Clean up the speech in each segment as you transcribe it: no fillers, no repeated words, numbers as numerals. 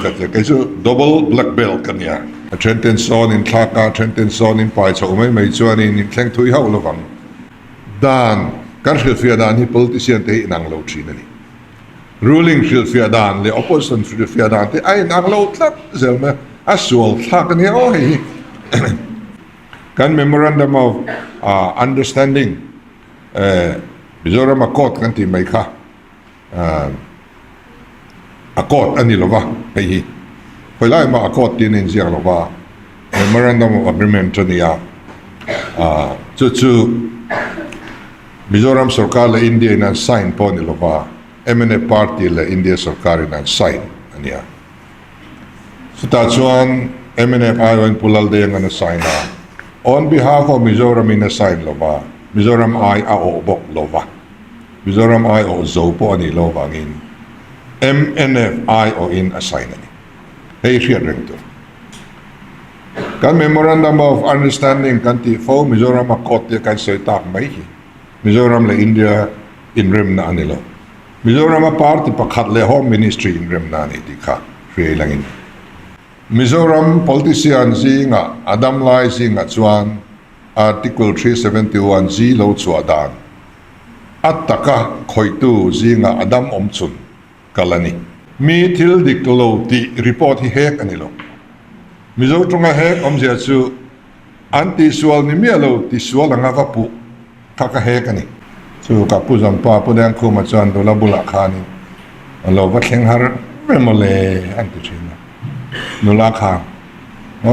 Ka ti a, kei chu double black belt ka nia. A then ten sawn in thlak a, a then ten sawn in pai chhoh mai mai chuanin in thleng thui hauh lovang. Dan kan hrilhfiah dan hi politician te hi inang lo thin a ni. Ruling hrilhfiah dan leh opposition hrilhfiah dan te a inang lo tlat zel mai a, a sual thlak a nia aw hei hi. Kan memorandum of understanding Mizoram Accord kan tih mai kha. A court a ni lo va, hei hi khawi lai mah a court tiin a inziak lo va, Memorandum of Agreement a ni a, chu chu Mizoram sorkar leh India in an sign pawh a ni lo va, mnf party leh India sorkar in an sign a ni a. Chutah chuan mnf aiawhin Pu Laldenga'n a sign a, on behalf of Mizoram in a sign lo va, Mizoram ai a awh bawk lo va. Mizoram aiawh zo pawh a nih loh avangin mnf aiawhin a sign a ni. Hei hriat reng tur. Kan Memorandum of Understanding kan tih fo Mizoram a court tia kan sawi tak mai hi Mizoram leh India inremna a ni lo. Mizoram a party pakhat leh Home Ministry inremna a ni tih kha hriai langin. Mizoram politician zingah a damlai zingah chuan Article 371 G lo chhuah dan A taka khawihtu zingah a dam awm chhun kal a ni. Mi thil dik lo tih report hi hek a ni lo. Mizo tawnga hek awmzia chu an tihsual ni miah lo tisual anga va puh kha ka hek a ni. Chu ka Pu Zampa Pu Dengkhuma chuan nula bulah khanin a lo va thleng har ve mawle an ti thin a. Nula khan a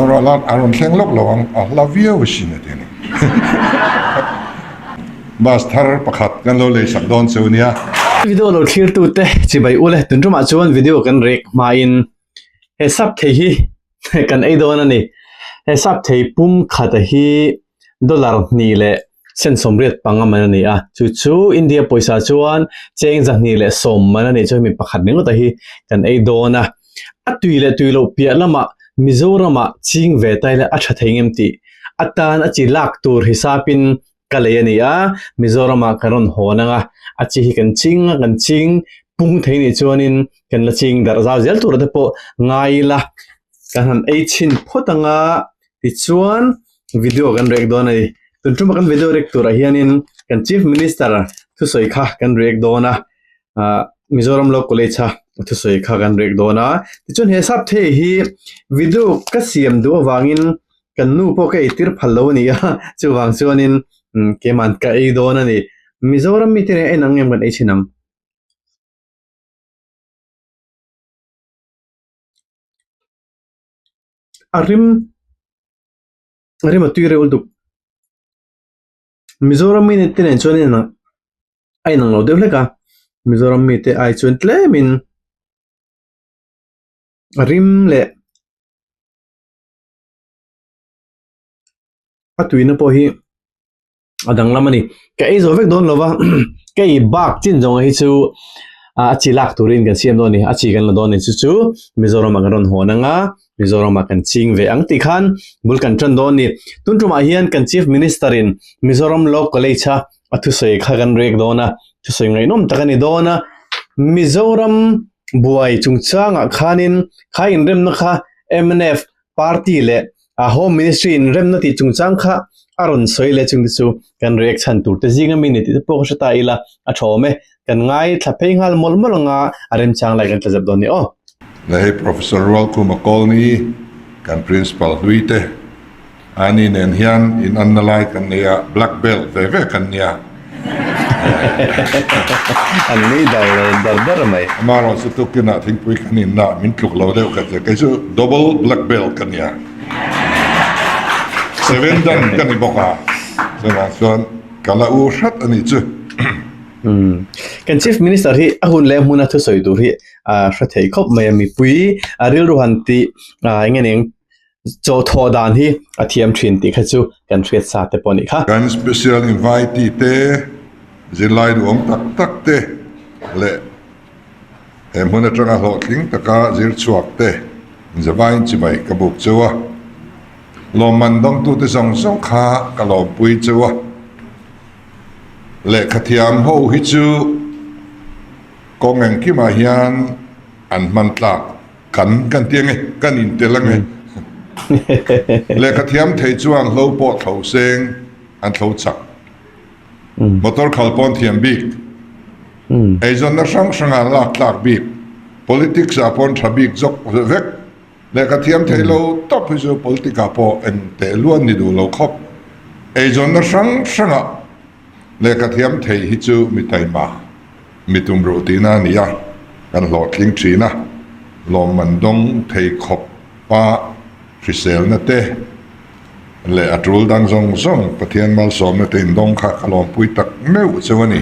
rawn thleng lawk lo ang, a hla viau asin a ti a ni. Bus thar pakhat kan lo lei sak dawn chu nia. Video lo thlir tu te chibai ule tun tumah chuan video kan rek hmain he sap thei hi kan ei dawn a ni. He sap thei pum khata hi dollar hnih leh sen sawmriat panga man a ni a, chu chu India pawisa chuan cheng 210 man a nih chuan mi pakhat ringawt a hi kan ei dawn a, a tui leh tui loh piah lamah Mizoramah ching ve ta ila a tha thei ngem tih atan a chi lak tur hisapin ka lei a ni a, Mizoramah kan rawn hawn ang a, a chi hi kan ching a kan ching pung thei nih chuanin kan la ching darh zau zel tur te pawh ngai ila kan han ei chhin phawt ang a tichuan video kan rek dawn a ni tun tuma kan video rek turah hianin kan chief minister thusawi kha kan rek dawn a ah Mizoram Law College a thusawi kha kan rek dawn a tichuan he sap thei hi video ka siam duh avangin kan nu pawh ka eitir phal lo a ni a chuvang chuanin keimahn ka ei dawn a ni Mizoram mite nen a inang em kan ei thin ang. A rim a rim a tui reuh lutuk Mizoram mi te nen chuan in a inang lo deuh hlek a Mizoram mi te ai chuan tlem in a rim leh a tuina pawh hi a danglam a ni ka ei zawh vek dawn lo va ka ei bak chin zawng hi chu a chi lak turin kan siam dawn a ni a chi kan la dawn a ni chu chu Mizoram ah kan rawn hawn ang a Mizoram ah kan ching ve ang tih khan bul kan tan dawn a ni tun tumah hian kan Chief Minister in Mizoram Law College a a thusawi kha kan rek dawn a thusawi ngaihnawm tak a ni dawn a Mizoram buai chungchangah khanin kha inremna kha mnf Party leh a Home Ministry in remna tih chungchang kha a rawn sawi leh chungte chu kan react chhan tur te zinga mi ni tih te pawh ka hre ta ila a tha awm e. Kan ngaithla phei nghal mawlh mawlh anga a remchang lai kan tla zep dawn ni aw. Le hei Professor Rualkhuma Kawlni kan Principal hlui te ani nen hian in anna lai kan nei a, black belt ve ve kan nia. An nui dar dar dar mai. Amaherawh chu tukinah thingpui kan inna min tluk lo deuh ka tia, kei chu double black belt ka nia. Seven dan ka ni bawk a, chuvang chuan ka la u hrat a nih chu. Kan Chief Minister hi a hun leh hmuna thusawi tur hi a hre thei khawp mai a, mipui a rilru han tih eng nge ning Chaw thawh dan hi a thiam thin tih kha chu kan hriat sa te pawh a nih kha. Kan special invitee te, zirlai duhawm tak tak te leh he hmun atanga hlawhtling taka zir chhuak te zavaiin chibai ka buk cheu a. Lawmman dawngtute zawng zawng kha ka lawmpui cheu a. Lehkha thiam ho hi chu kawng engkimah hian an hman tlak. Kan kan ti ange, kan intel ange. Lehkha thiam thei chuan hlo pawh thlo seng an thlo chak. Motor khal pawn thiam bik. Eizawnna hrang hrangah an lak tlak bik. Politics ah pawn tha bik zawk vek. Lehkha thiam thei lo tawp hi chu politic ah pawh eng teh luan ni duh lo khawp. Eizawnna hrang hrangah lehkha thiam thei hi chu mi taima, mi tumruh tihna a ni a, kan hlawhtling thin a, lawmman dawng thei khawp a hriselna te leh a tul dang zawng zawng Pathian malsawmna te indawng kha ka lawmpui tak meuh cheu a ni.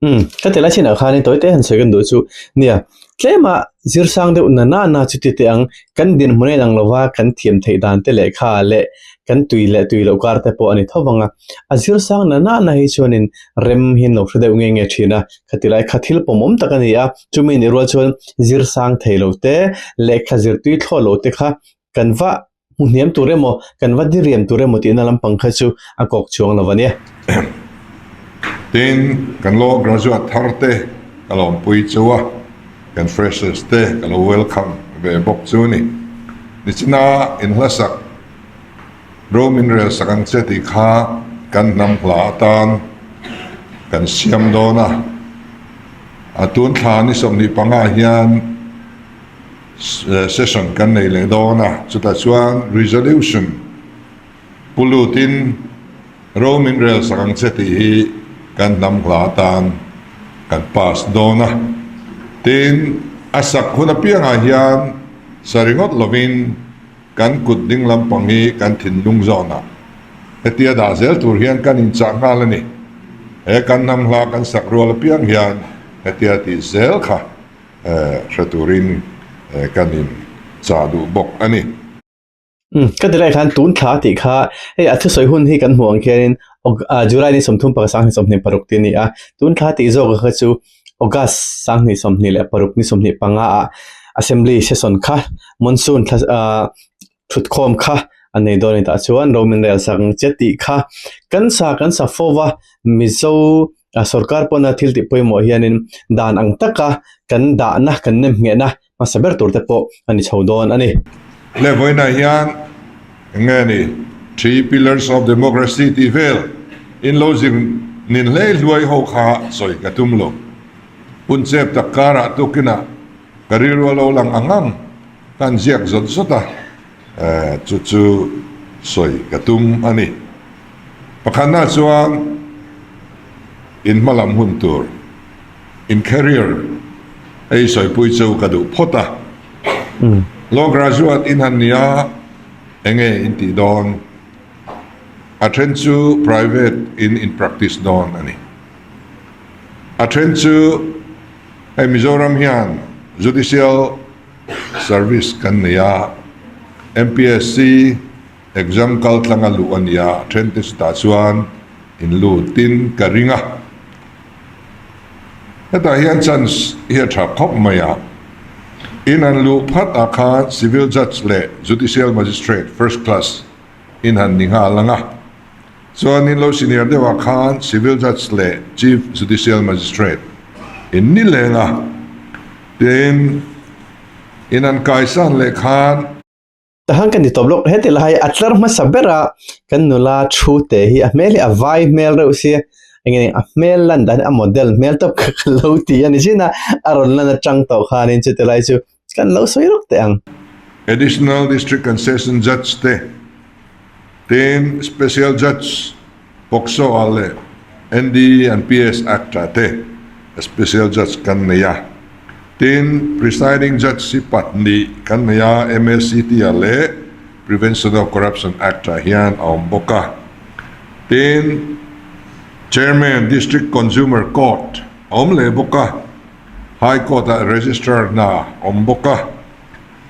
Umm, ka ti lai chinah khanin tawite han sawi kan duh chu nia, tlema zir sang deuh na na na chuti teh ang, kan dinhmun a inang lova kan thiam theih dan te lehkha leh kan tui leh tui loh kar te pawh a ni tho vang a, a zir sang na na na hi chuanin rem hi an lo hre deuh nge nge thin a, khati lai kha thil pawmawm tak a ni a, chumi nih rual chuan zir sang thei lo te, lehkha zirtui thlawh lo te kha kan va Hmu hniam tur emaw, kan va diriam tur emaw tihna lampang kha chu a kawk chuang lo a nia. Tin, kan law graduate thar te ka lawmpui chu a, kan freshers te ka lo welcome ve bawk chu a ni. Nichina inhlasak ro min rel sak ang che tih kha kan hnam hla atan kan siam dawn a, a tun thla ni 25 hian, Session kan nei leh dawn a, chutah chuan resolution pu lutin ro min rel sak ang che tih hi kan hnam hla atan kan pass dawn a. Tin, a sak hun apiangah hian sa ringawt lovin kan kut ding lampang hi kan thinlung zawnah hetia dah zel tur hian kan inchah nghal a ni. He kan hnam hla kan sak rual apiang hian hetia tih zel kha hre turin kan in chah duh bawk a ni. Umm ka ti lai khan tun thla tih kha hei a thusawi hun hi kan hmuh ang khianin July ni 30 26 tih a ni a, tun thla tih zawk kha chu August 2026 ni 25 ah Assembly session kha monsoon thla ah thutkhawm kha a nei dawn a ni tah chuan Roman rel sak ang che tih kha kan sa kan sa fo va Mizo a sorkar pawna thil tih pawimawh hianin dan ang taka kan dahna kan nem nghehna hmasa ber tur te pawh a ni chho dawn a ni. Le vawiinah hian eng nge ni Three Pillars of Democracy tih vel in lo zir nin hlei hluai ho kha sawi ka tum lo. Hun chep tak karah tukinah ka rilru a lo lang ang ang ka an ziak zawt zawt a, chu chu sawi ka tum a ni. Pakhatna chuan in hmalam hun tur, in career hei sawipui chu ka duh phawt a. Law graduate in han nia enge in tih dawn? A then chu private in in practice dawn a ni. A then chu hei Mizoram hian judicial service kan nei a, MPSC, Exam kal tlanga luh a nia, then te chutah chuan in lutin ka ring a. Hetah hian chance hi a tha khawp mai a. In han luh phat ah khan Civil Judge leh Judicial Magistrate First Class in han ni nghal ang a. Chuan in lo senior deuh ah khan Civil Judge leh Chief Judicial Magistrate in ni leng a. Tin, in han kaisan leh khan. Tahan kan ti tawp lawk heti lai a tlar hmasa ber a kan nula thu te hi a hmel hi a vai hmel reuh sia eng nge a hmel lan dan hi a model hmel tawp kha ka lo ti a ni chin a a rawn lan atang tawh khanin chuti lai chu kan lo sawi rawk teh ang. Additional District and Session Judge te, tin Special Judge POCSO ah leh ND and PS Act ah te Special Judge kan nei a. Tin, Presiding Judge hi pahnih kan nei a, MACT ah leh Prevention of Corruption Act ah hian a awm bawk a. Tin, Chairman District Consumer Court a awm leh bawk a, High Court ah Registrar hna a awm bawk a.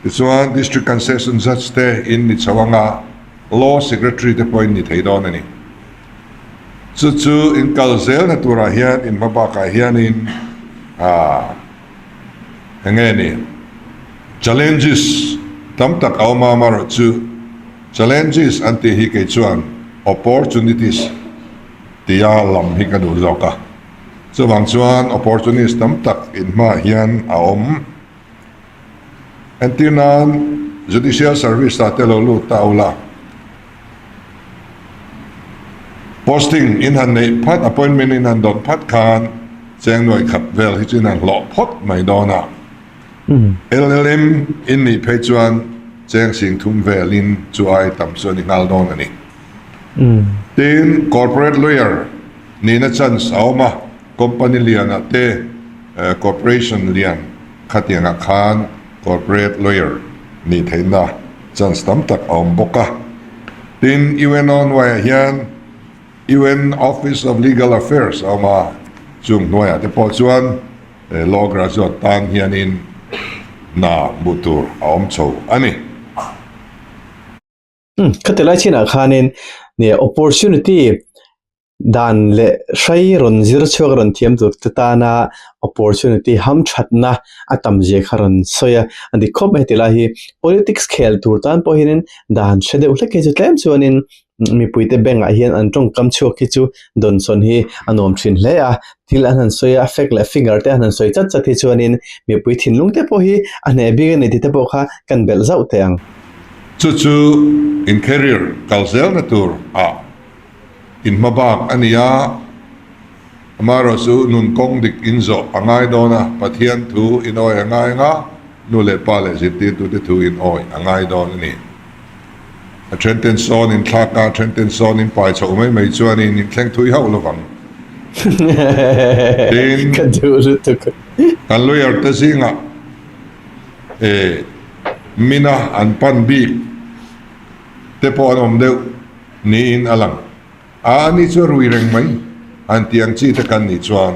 Tichuan, District and Session Judge te in ni chho anga Law Secretary te pawh in ni thei dawn a ni. Chu chu in kal zelna turah hian in hma bakah hianin ah eng nge ni challenges tam tak a awm a, amaherawh chu challenges an tih hi kei chuan opportunities tia lam hi ka duh zawk a. Chuvang chuan opportunities tam tak in hmaah hian a awm. Entir nan Judicial Service ah te lo lut ta ula. Posting in han neih phat, appointment in han dawn phat khan cheng nuai khat vel hi chu in han hlawh phawt mai dawn a. LLM in nih phei chuan cheng sing thum vel in chu ai tam chu a ni nghal dawn a ni. Tin, corporate lawyer nihna chance a awm a, company lianah te corporation lian khatiangah khan corporate lawyer nih theihna chance tam tak a awm bawk a. Tin, UNO hnuaiah hian UN Office of Legal Affairs a awm a, chung hnuaiah te pawh chuan law graduate tan hianin hna hmuh tur a awm chho a ni. Khati lai chinah khanin opportunity Dan leh hrai rawn zir chhuak rawn thiam tur te tana opportunity ham thatna a tam zia kha rawn sawi a, a dik khawp mai heti lai hi politics khel tur tan pawh hianin dan hre deuh hlek hi chu tlem chuanin mipuite bank ah hian an tawngkam chhuak hi chu dawnsawn hi a nuam thin hle a, thil an han sawi a fact leh figure te an han sawi chat chat hi chuanin mipui thinlung te pawh hi a hneh bik a ni tih te pawh kha kan belh zauh teh ang. Chu chu in career kal zelna tur ah In hma bak a ni a, amaherawh chu nun kawng dik in zawh a ngai dawn a, Pathian thu in awi a ngai anga, nu leh pa leh zirtirtute thu in awi a ngai dawn a ni. A then ten sawn in thlak a, a then ten sawn in pai chhoh mai mai chuan in inthleng thui hauh lovang. Tin, kan lawyer te zingah eh mina an pan bik te pawh an awm deuh. Niin a lang. A ani chu a rui reng mai. An tih ang chi te kan nih chuan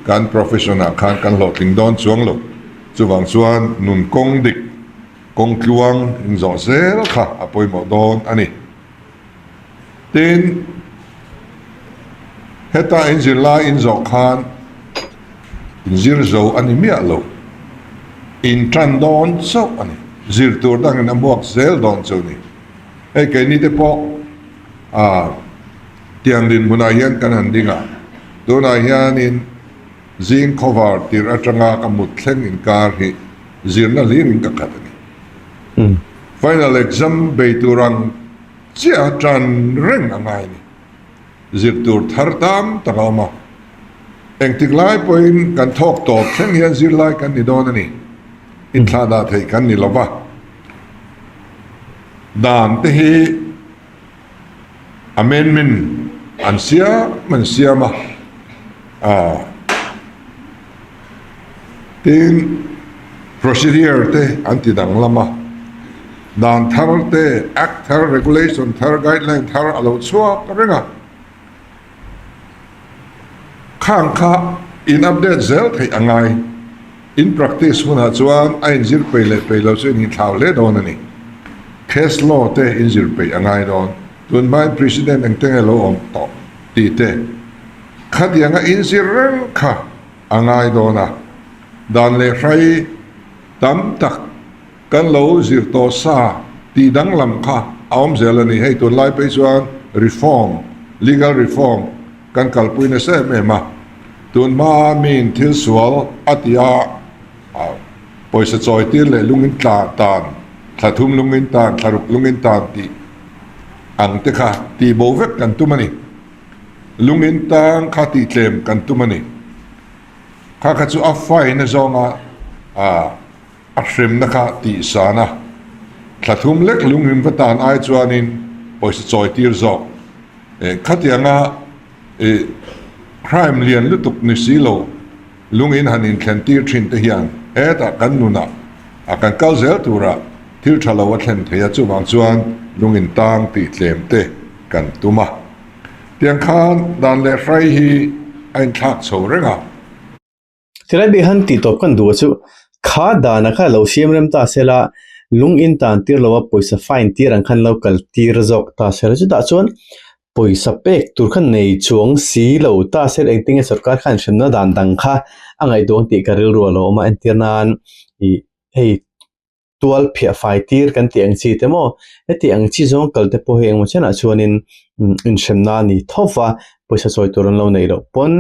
kan profession ah khan kan hlawhtling dawn chuang lo. Chuvang chuan nun kawng dik, kawng tluang inzawh zel kha a pawimawh dawn a ni. Tin, heta inzirlai inzawh khan inzir zo a ni miah lo. In tan dawn chauh a ni. Zir tur dangin a hmuak zel dawn chu a ni. Hei keini te pawh ah tiang dinhmunah hian kan han ding a, tunah hianin zing khawvar tirh atanga ka mut thleng inkar hi zirna hlirin ka khat a ni. Final exam bei tur ang chiah a tan reng a ngai a ni. Zir tur thar tam tak a awm a, engtik lai pawhin kan thawk tawp thleng hian zirlai kan ni dawn a ni. Inthlah dah theih kan ni lova. Dan te hi amendment an siam an siam a, ah tin procedure te an ti danglam a, dan thar te, act thar, regulation thar, guideline thar a lo chhuak reng a. Khang kha in update zel theih a ngai. In practice hunah chuan a inzir peih leh peih lo chu in inthlau hle dawn a ni. Case law te inzir peih a ngai dawn. Tun hmain President engte nge lo awm tawh tih te khatianga inzir reng kha a ngai dawn a. Dan leh hrai tam tak Kan lo zir tawh sa tih danglam kha a awm zel a ni. Hei tunlai phei chuan reform, legal reform kan kalpui nasa em em a. Tun hma miin thil sual a ti a, pawisa chawi tir leh lungin tla tan, thla thum lungin tan, thla ruk lungin tan tih ang te kha tih bo vek kan tum a ni. Lungin tang kha tih tlem kan tum a ni. Kha kha chu a fine azawnga A hremna kha tih san a, thla thum lek lungin va tan ai chuanin pawisa chawi tir zawk. Khatianga crime lian lutuk ni si lo lungin han inthlen tir thin te hian hetah kan nunah a kan kal zel turah thil tha lo a thlen thei a, chuvang chuan lungin tang tih tlem te kan tum a. Tiang khan dan leh hrai hi a inthlak chho reng a. Tilai bik han tih tawp kan duh a chu kha dana kha lo siam rem ta sela lung in tan tir lo a pawisa fine tir ang khan lo kal tir zawk ta sela chutah chuan pawisa pek tur kha nei chuang si lo ta sela engtin nge sorkar khan hremna dan dang kha a ngaihtuah ang tih ka rilru a lo awm a entir nan ih hei tual phiah fai tir kan tih ang chi te maw heti ang chi zawng kal te pawh hi engemaw chenah chuanin inhremna a ni tho va. pawisa chawi tur an lo neih loh pawn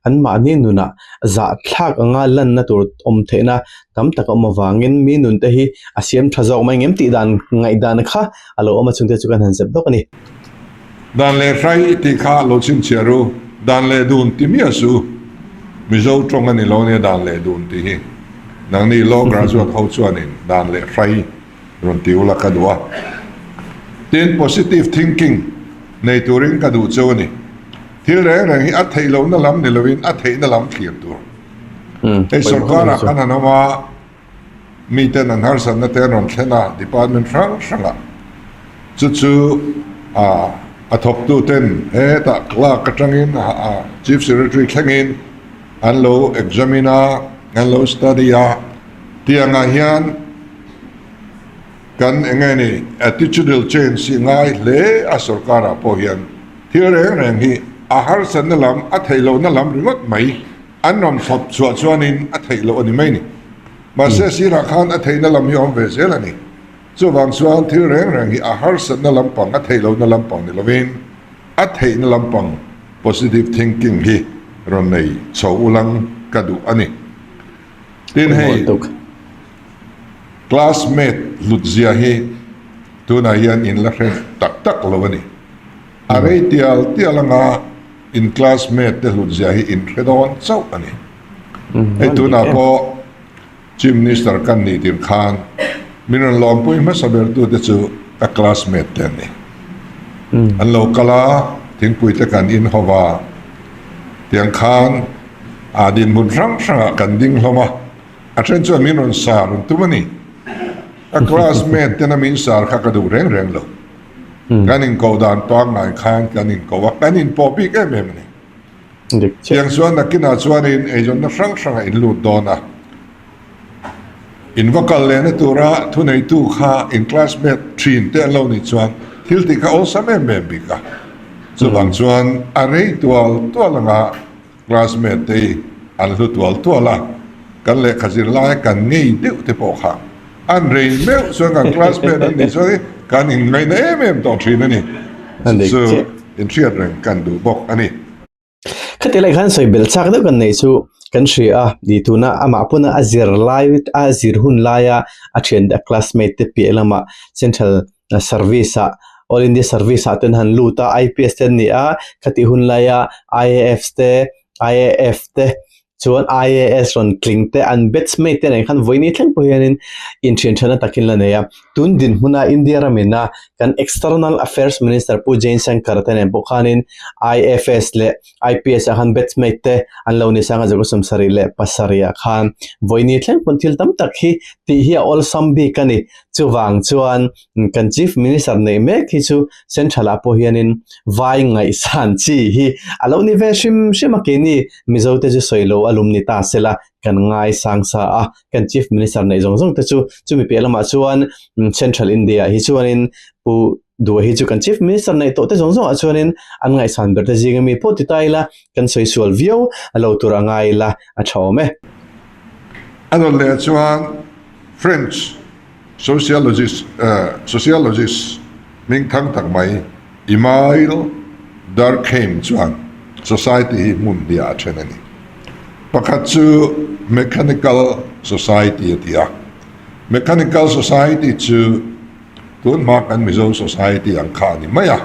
anmahni nunah zahthlak anga lanna tur awm theihna tam tak a awm avangin mi nun te hi a siam tha zawk mai ngem tih dan ngaihdan kha a lo awm a chungte chu kan han zep dawk a ni. Dan leh hrai tih kha lo chhinchhiah ru, dan leh dun ti miah suh u. Mizo tawng a ni lo nia dan leh dun tih hi. Nangni law graduate ho chuanin dan leh hrai rawn ti ula ka duh a. Tin, positive thinking nei turin ka duh cheu a ni. Thil reng reng hi a theih lohna lam ni lovin a theihna lam thlir tur. Hei sorkarah kan han awm a, miten an harsatna te an rawn thlen a, department hrang hrangah chu chu a thawktuten hetah clerk atangin chief secretary thlengin an lo examine a, an lo study a, tiangah hian Kan eng nge ni attitudinal change hi ngai hle a sorkarah pawh hian thil reng reng hi a harsatna lam a theih lohna lam ringawt mai an rawn chhawp chhuah chuanin a theih loh a ni mai ni. Mahse sirah khan a theihna lam hi a awm ve zel a ni. Chuvang chuan thil reng reng hi a harsatna lampang a theih lohna lampang ni lovin a theihna lampang positive thinking hi rawn nei chho ulang ka duh a ni. Tin hei classmate hlut zia hi tunah hian in la hre tak tak lo a ni. A rei tial tial anga in classmate te hlut zia hi in hre dawn chauh a ni. Hei tunah pawh Chief Minister kan nih tir khan min rawn lawmpui hmasa ber tute chu ka classmate te an ni. An lo kal a, thingpui te kan in ho va, tiang khan A dinhmun hrang hrangah kan ding hlawm a, a then chuan min rawn sar an tum a ni. Ka classmate tena min sar kha ka duh reng reng lo. Kan inkoh dan pangngai khan kan inkoh a, kan inpawh bik em em a ni. Tiang chuan nakinah chuanin eizawnna hrang hrangah in lut dawn a, in va kal lehna tura thuneitu kha in classmate thin te an lo nih chuan thil tih kha awlsam em em bik a. Chuvang chuan a rei tual tual anga Classmate te hi an hlu tual tual a, kan lehkha zir laia kan ngei deuh te pawh kha an rei meuh chuan kan classmate an nih chuan kan inngaihna em em tawh thin a ni. Chu chu inhriat reng kan duh bawk a ni. Khati lai khan sawi belh chak deuh kan neih chu kan hria a, ih tuna amah pawn a zir lai a zir hun laia a thian a classmate te piah lamah central service ah all India service ah ten han lut a IPS te an ni a khatih hun laia IAF te IAF te chuan IAS rawn tling te an batchmate te nen khan vawiin thleng pawh hianin inthian thana takin la nei a tun dinhmuna India ramina kan external affairs minister Pu Jain Shankar te nen pawh khanin IFS leh IPS ah khan batchmate te an lo ni sang a Jago 77 ah khan vawiin thleng pawn thil tam tak hi tih hi a awlsam bik a ni. Chuvang chuan kan Chief Minister neih mek hi chu Central ah pawh hianin vai ngaihsan chi hi a lo ni ve hrim hrim a, keini Mizo te chu sawi lo a lum ni ta sela kan ngaisang sa a, kan Chief Minister neih zawng zawng te chu chumi piah lamah chuan Central India ah hi chuanin Pu Duha hi chu kan Chief Minister neih tawh te zawng zawng ah chuanin an ngaihsan ber te zing ami pawh ti ta ila kan sawi sual viau a lo tur a ngai ila a tha awm e. A rawn leh chuan French sociologist sociologist hmingthang tak mai Emile Durkheim chuan society hi hmun hniah a then a ni. Pakhat chu mechanical society a ti a. Mechanical society chu tunhma kan Mizo society ang kha a ni mai a.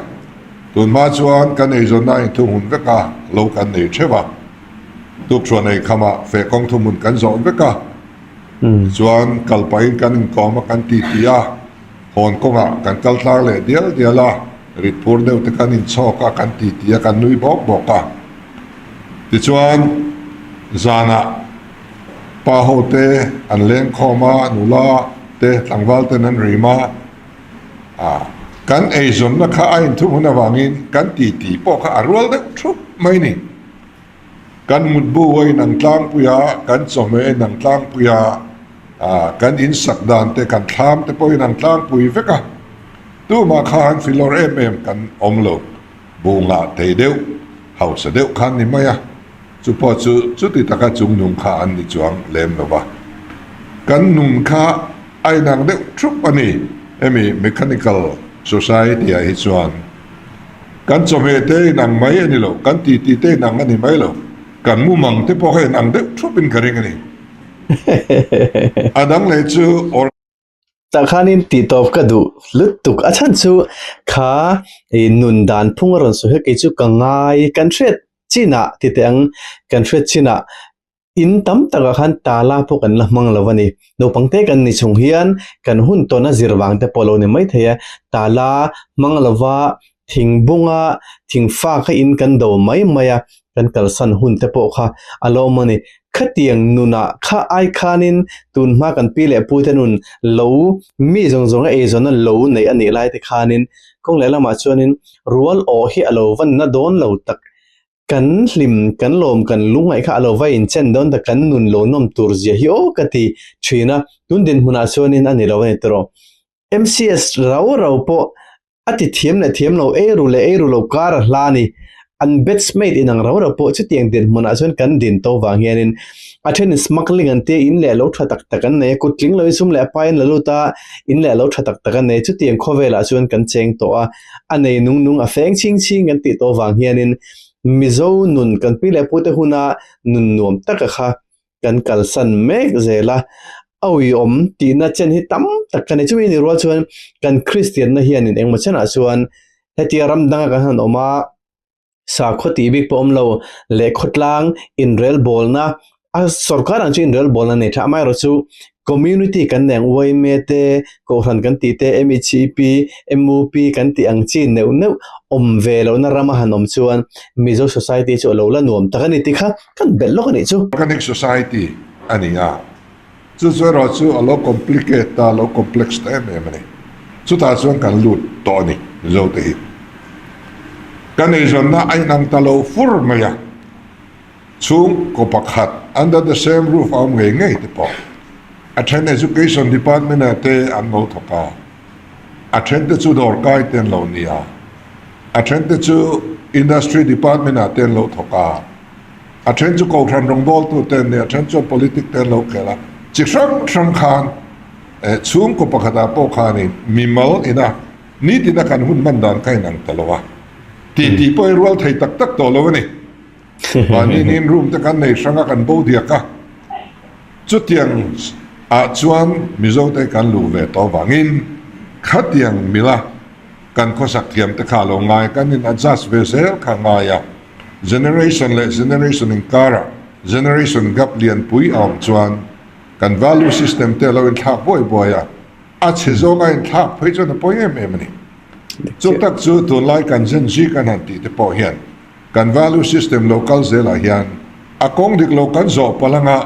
Tunhma chuan kan eizawnna a inthuhmun vek a, lo kan nei theuh a. Tukṭhuan ei khamah feh kawng thuhmun kan zawh vek a. Tichuan, kal pahin kan inkawm a, kan titi a, hawn kawngah kan kal tlang leh dial dial a, rit phur deuh te kan inchhawk a, kan titi a, kan nui bawk bawk a. Tichuan, zanah pa ho te an leng khawm a, nula te tlangval ten an rim a, ah, kan eizawnna kha a inthuhmun avangin kan titi pawh kha a rual deuh thup mai ni. Kan mutbu a inang tlangpui a, kan chawhmeh a inang tlangpui a, kan insak dan te, kan thlam te pawh a inang tlangpui vek a. Tumah kha han filawr em em kan awm lo. Buh ngah thei deuh, hausa deuh khan ni mai a. Chu pawh chu chuti taka chung nung kha an ni chuang lem lo va. Kan nun kha a inang deuh thup a ni. Hemi mechanical society ah hi chuan. Kan chawhmeh te inang mai a ni lo, kan titi te inang a ni mai lo, kan mumang te pawh kha inang deuh thup in ka ring a ni. A dang leh chu or. Tah khanin tihtawp ka duh lutuk a chhan chu kha i nun dan phung a rawn sawi kha kei chu ka ngai kan hriat chinah ti teh ang kan hriat chinah In tam takah khan tala pawh kan la hmang lo a ni. Naupang te kan ni chung hian kan hun tawna zir vang te pawh a lo ni mai thei a. Tala hmang lova thing bunga thing fa kha in kan do mai mai a, kan kalsan hun te pawh kha a lo awm a ni. Khatiang nunah kha ai khanin tun hma kan pi leh pu te nun lo mi zawng zawnga eizawnna lo neih a nih lai te khanin kawng lehlamah chuanin rual awh hi a lo van na dawn lo tak. Kan hlim, kan lawm, kan lungngaih kha a lo va inchen dawn ta, kan nun lo nawm tur zia hi aw ka ti thin a, tun dinhmunah chuanin a ni lo a ni tawh. MCS rau rau pawh a ti thiam leh thiam lo, ei ru leh ei ru lo kar a hla a ni. An batchmate inang rau rau pawh chutiang dinhmunah chuan kan din to vang hianin a thenin smuggling an tia in leh lo tha tak tak an nei a, kut tling loin sum leh a pain la lut a, in leh lo tha tak tak an nei a, chutiang khawvelah chuan kan cheng tawh a. A nei nung nung a feng chhing chhing kan tih tawh vang hianin Mizo nun kan pi leh pute huna nun nuam taka kha kan kalsan mek zel a, a uiawm tihna chen hi tam tak ka nei. Chumi ni rual chuan kan Kristianna hianin engmaw chenah chuan hetia ram danga kan han awm a, Sakhaw tih bik pawh awm lo, leh khawtlang inrelbawlna, a sorkar ang chu inrelbawlna nei tha. Amaherawh chu community kan nei ang yma te, kohhran kan tih te, MECP, MUP kan tih ang chi neuh neuh awm ve lohna rama han awm chuan Mizo society chu a lo la nuam tak a ni tih kha kan belh lawk a nih chu. Organic society a ni a, Chu chu erawh chu a lo complicate ta, a lo complex ta em em a ni. Chutah chuan kan lut tawh a ni Mizote hi. Kan eizawnna a inang ta lo fur mai a, chhungkaw pakhat under the same roof a awm ngei ngei te pawh a then education department ah te an lo thawk a, a then te chu dawrkai te an lo ni a, a then te chu industry department ah te an lo thawk a. A then chu Kohhran rawngbawltu te an ni, a then chuan politic te an lo khel a. Chi hrang hrang khan chhungkaw pakhatah pawh khanin mimal ina nitina kan hun hman dan kha inang ta lo a. Tih tih pawh i rual thei tak tak tawh lo a ni. Mahni niin room te kan nei hrang a, kan bo diak a. Chutiang ah chuan Mizote kan luh ve tawh vangin khatiang mila kan khawsak thiam te kha a lo ngai, kan in adjust ve zel kha a ngai a. Generation leh generation inkarah generation gap lianpui a awm chuan kan value system te a lo inthlak buai buai a, a chhe zawng a inthlak phei chuan a pawi em em a ni. Chu tak chu tunlai kan Gen Z kan han tih te pawh hian kan value system lo kal zelah hian a kawng dik lo kan zawh palh anga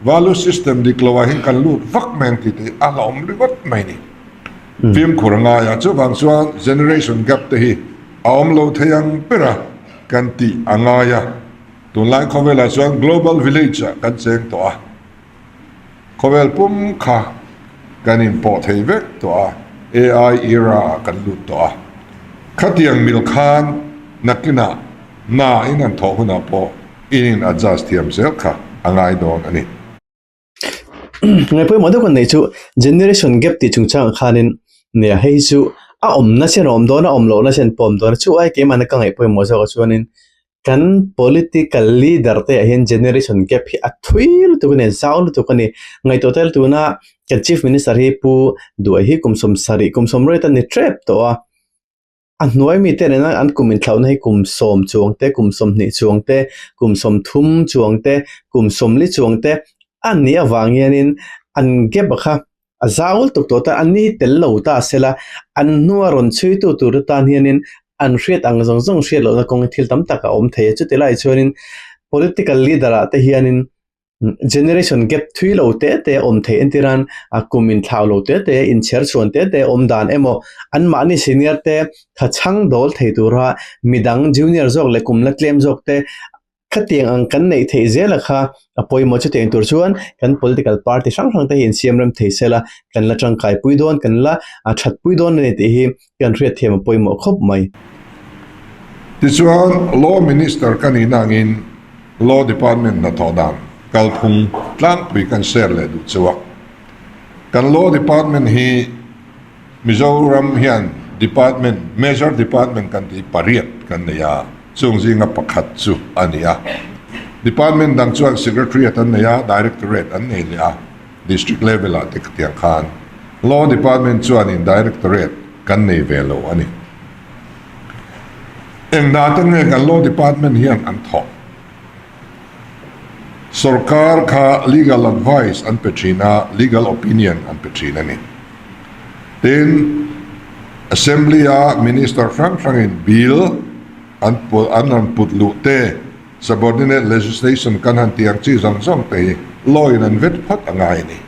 value system dik loah hian kan lut vak mai ang tih te hi a hlauhawm ringawt mai a ni. Fimkhur a ngai a, chuvang chuan generation gap te hi a awm lo thei ang ber a kan tih a ngai a, tunlai khawvelah chuan global village ah kan cheng tawh a, khawvel pum kha kan inpawh thei vek tawh a, AI era ah kan lut tawh a, khatiang mil khan nakinah hna in an thawh hunah pawh in in adjust thiam zel kha a ngai dawn a ni. Ngai pawimawh deuh kan neih chu generation gap tih chungchangah khanin nia hei hi chu a awmna chen a awm dawn a awm lohna chen pawh a awm dawn a chu ai keimahna ka ngaih pawimawh zawkah chuanin kan political leader te ah hian generation gap hi a thui lutuk a ni a zau lutuk a ni ngaihtuah tel tuna kan chief minister hi pu Duai hi kum 70 kum 80 a ni tep tawh a. A hnuai mite nena an kum inthlauhna hi kum 10 chuang te, kum 20 chuang te, kum 30 chuang te, kum 40 chuang te a nih avang hianin an gap a kha a zau lutuk tawh ta, an ni tel lo ta sela an hnua rawn chhuitu tur atan hianin an hriat ang zawng zawng hriat lohna kawng hi thil tam tak a awm thei a. Chuti laiah chuanin political leader ah te hianin Generation gap thui lo te te awm theih entir an a kum inthlau lo te te inchher chhuan te te awm dan emaw anmahni senior te tha chhang dawl thei tura midang junior zawk leh kum la tlem zawk te khatiang ang kan neih theih zel a kha a pawimawh chutiang tur chuan kan political party hrang hrang te hi insiam rem thei sela kan la tangkai pui dawn kan la that pui dawn a ni tih hi kan hriatthiam a pawimawh khawp mai. Tichuan, Law Minister ka nihna angin Law Department hnathawh dan kalphung tlangpui kan share leh duh chu a. Kan Law Department hi Mizoram hian Department, Major Department kan tih pariat kan nei a, chung zinga pakhat chu a ni a. Department dang chuan Secretariat an nei a, Directorate an nei leh a, District level ah te khatiang khan Law Department chuanin Directorate kan nei ve lo a ni. Eng hna te nge kan Law Department hian an thawk? Sorkar kha legal advice an pe thin a, legal opinion an pe thin a ni. Tin, Assembly a Minister hrang hrangin bill an an rawn put luh te, subordinate legislation kan han tih ang chi zawng zawng te hi law in an vet phawt a ngai a ni.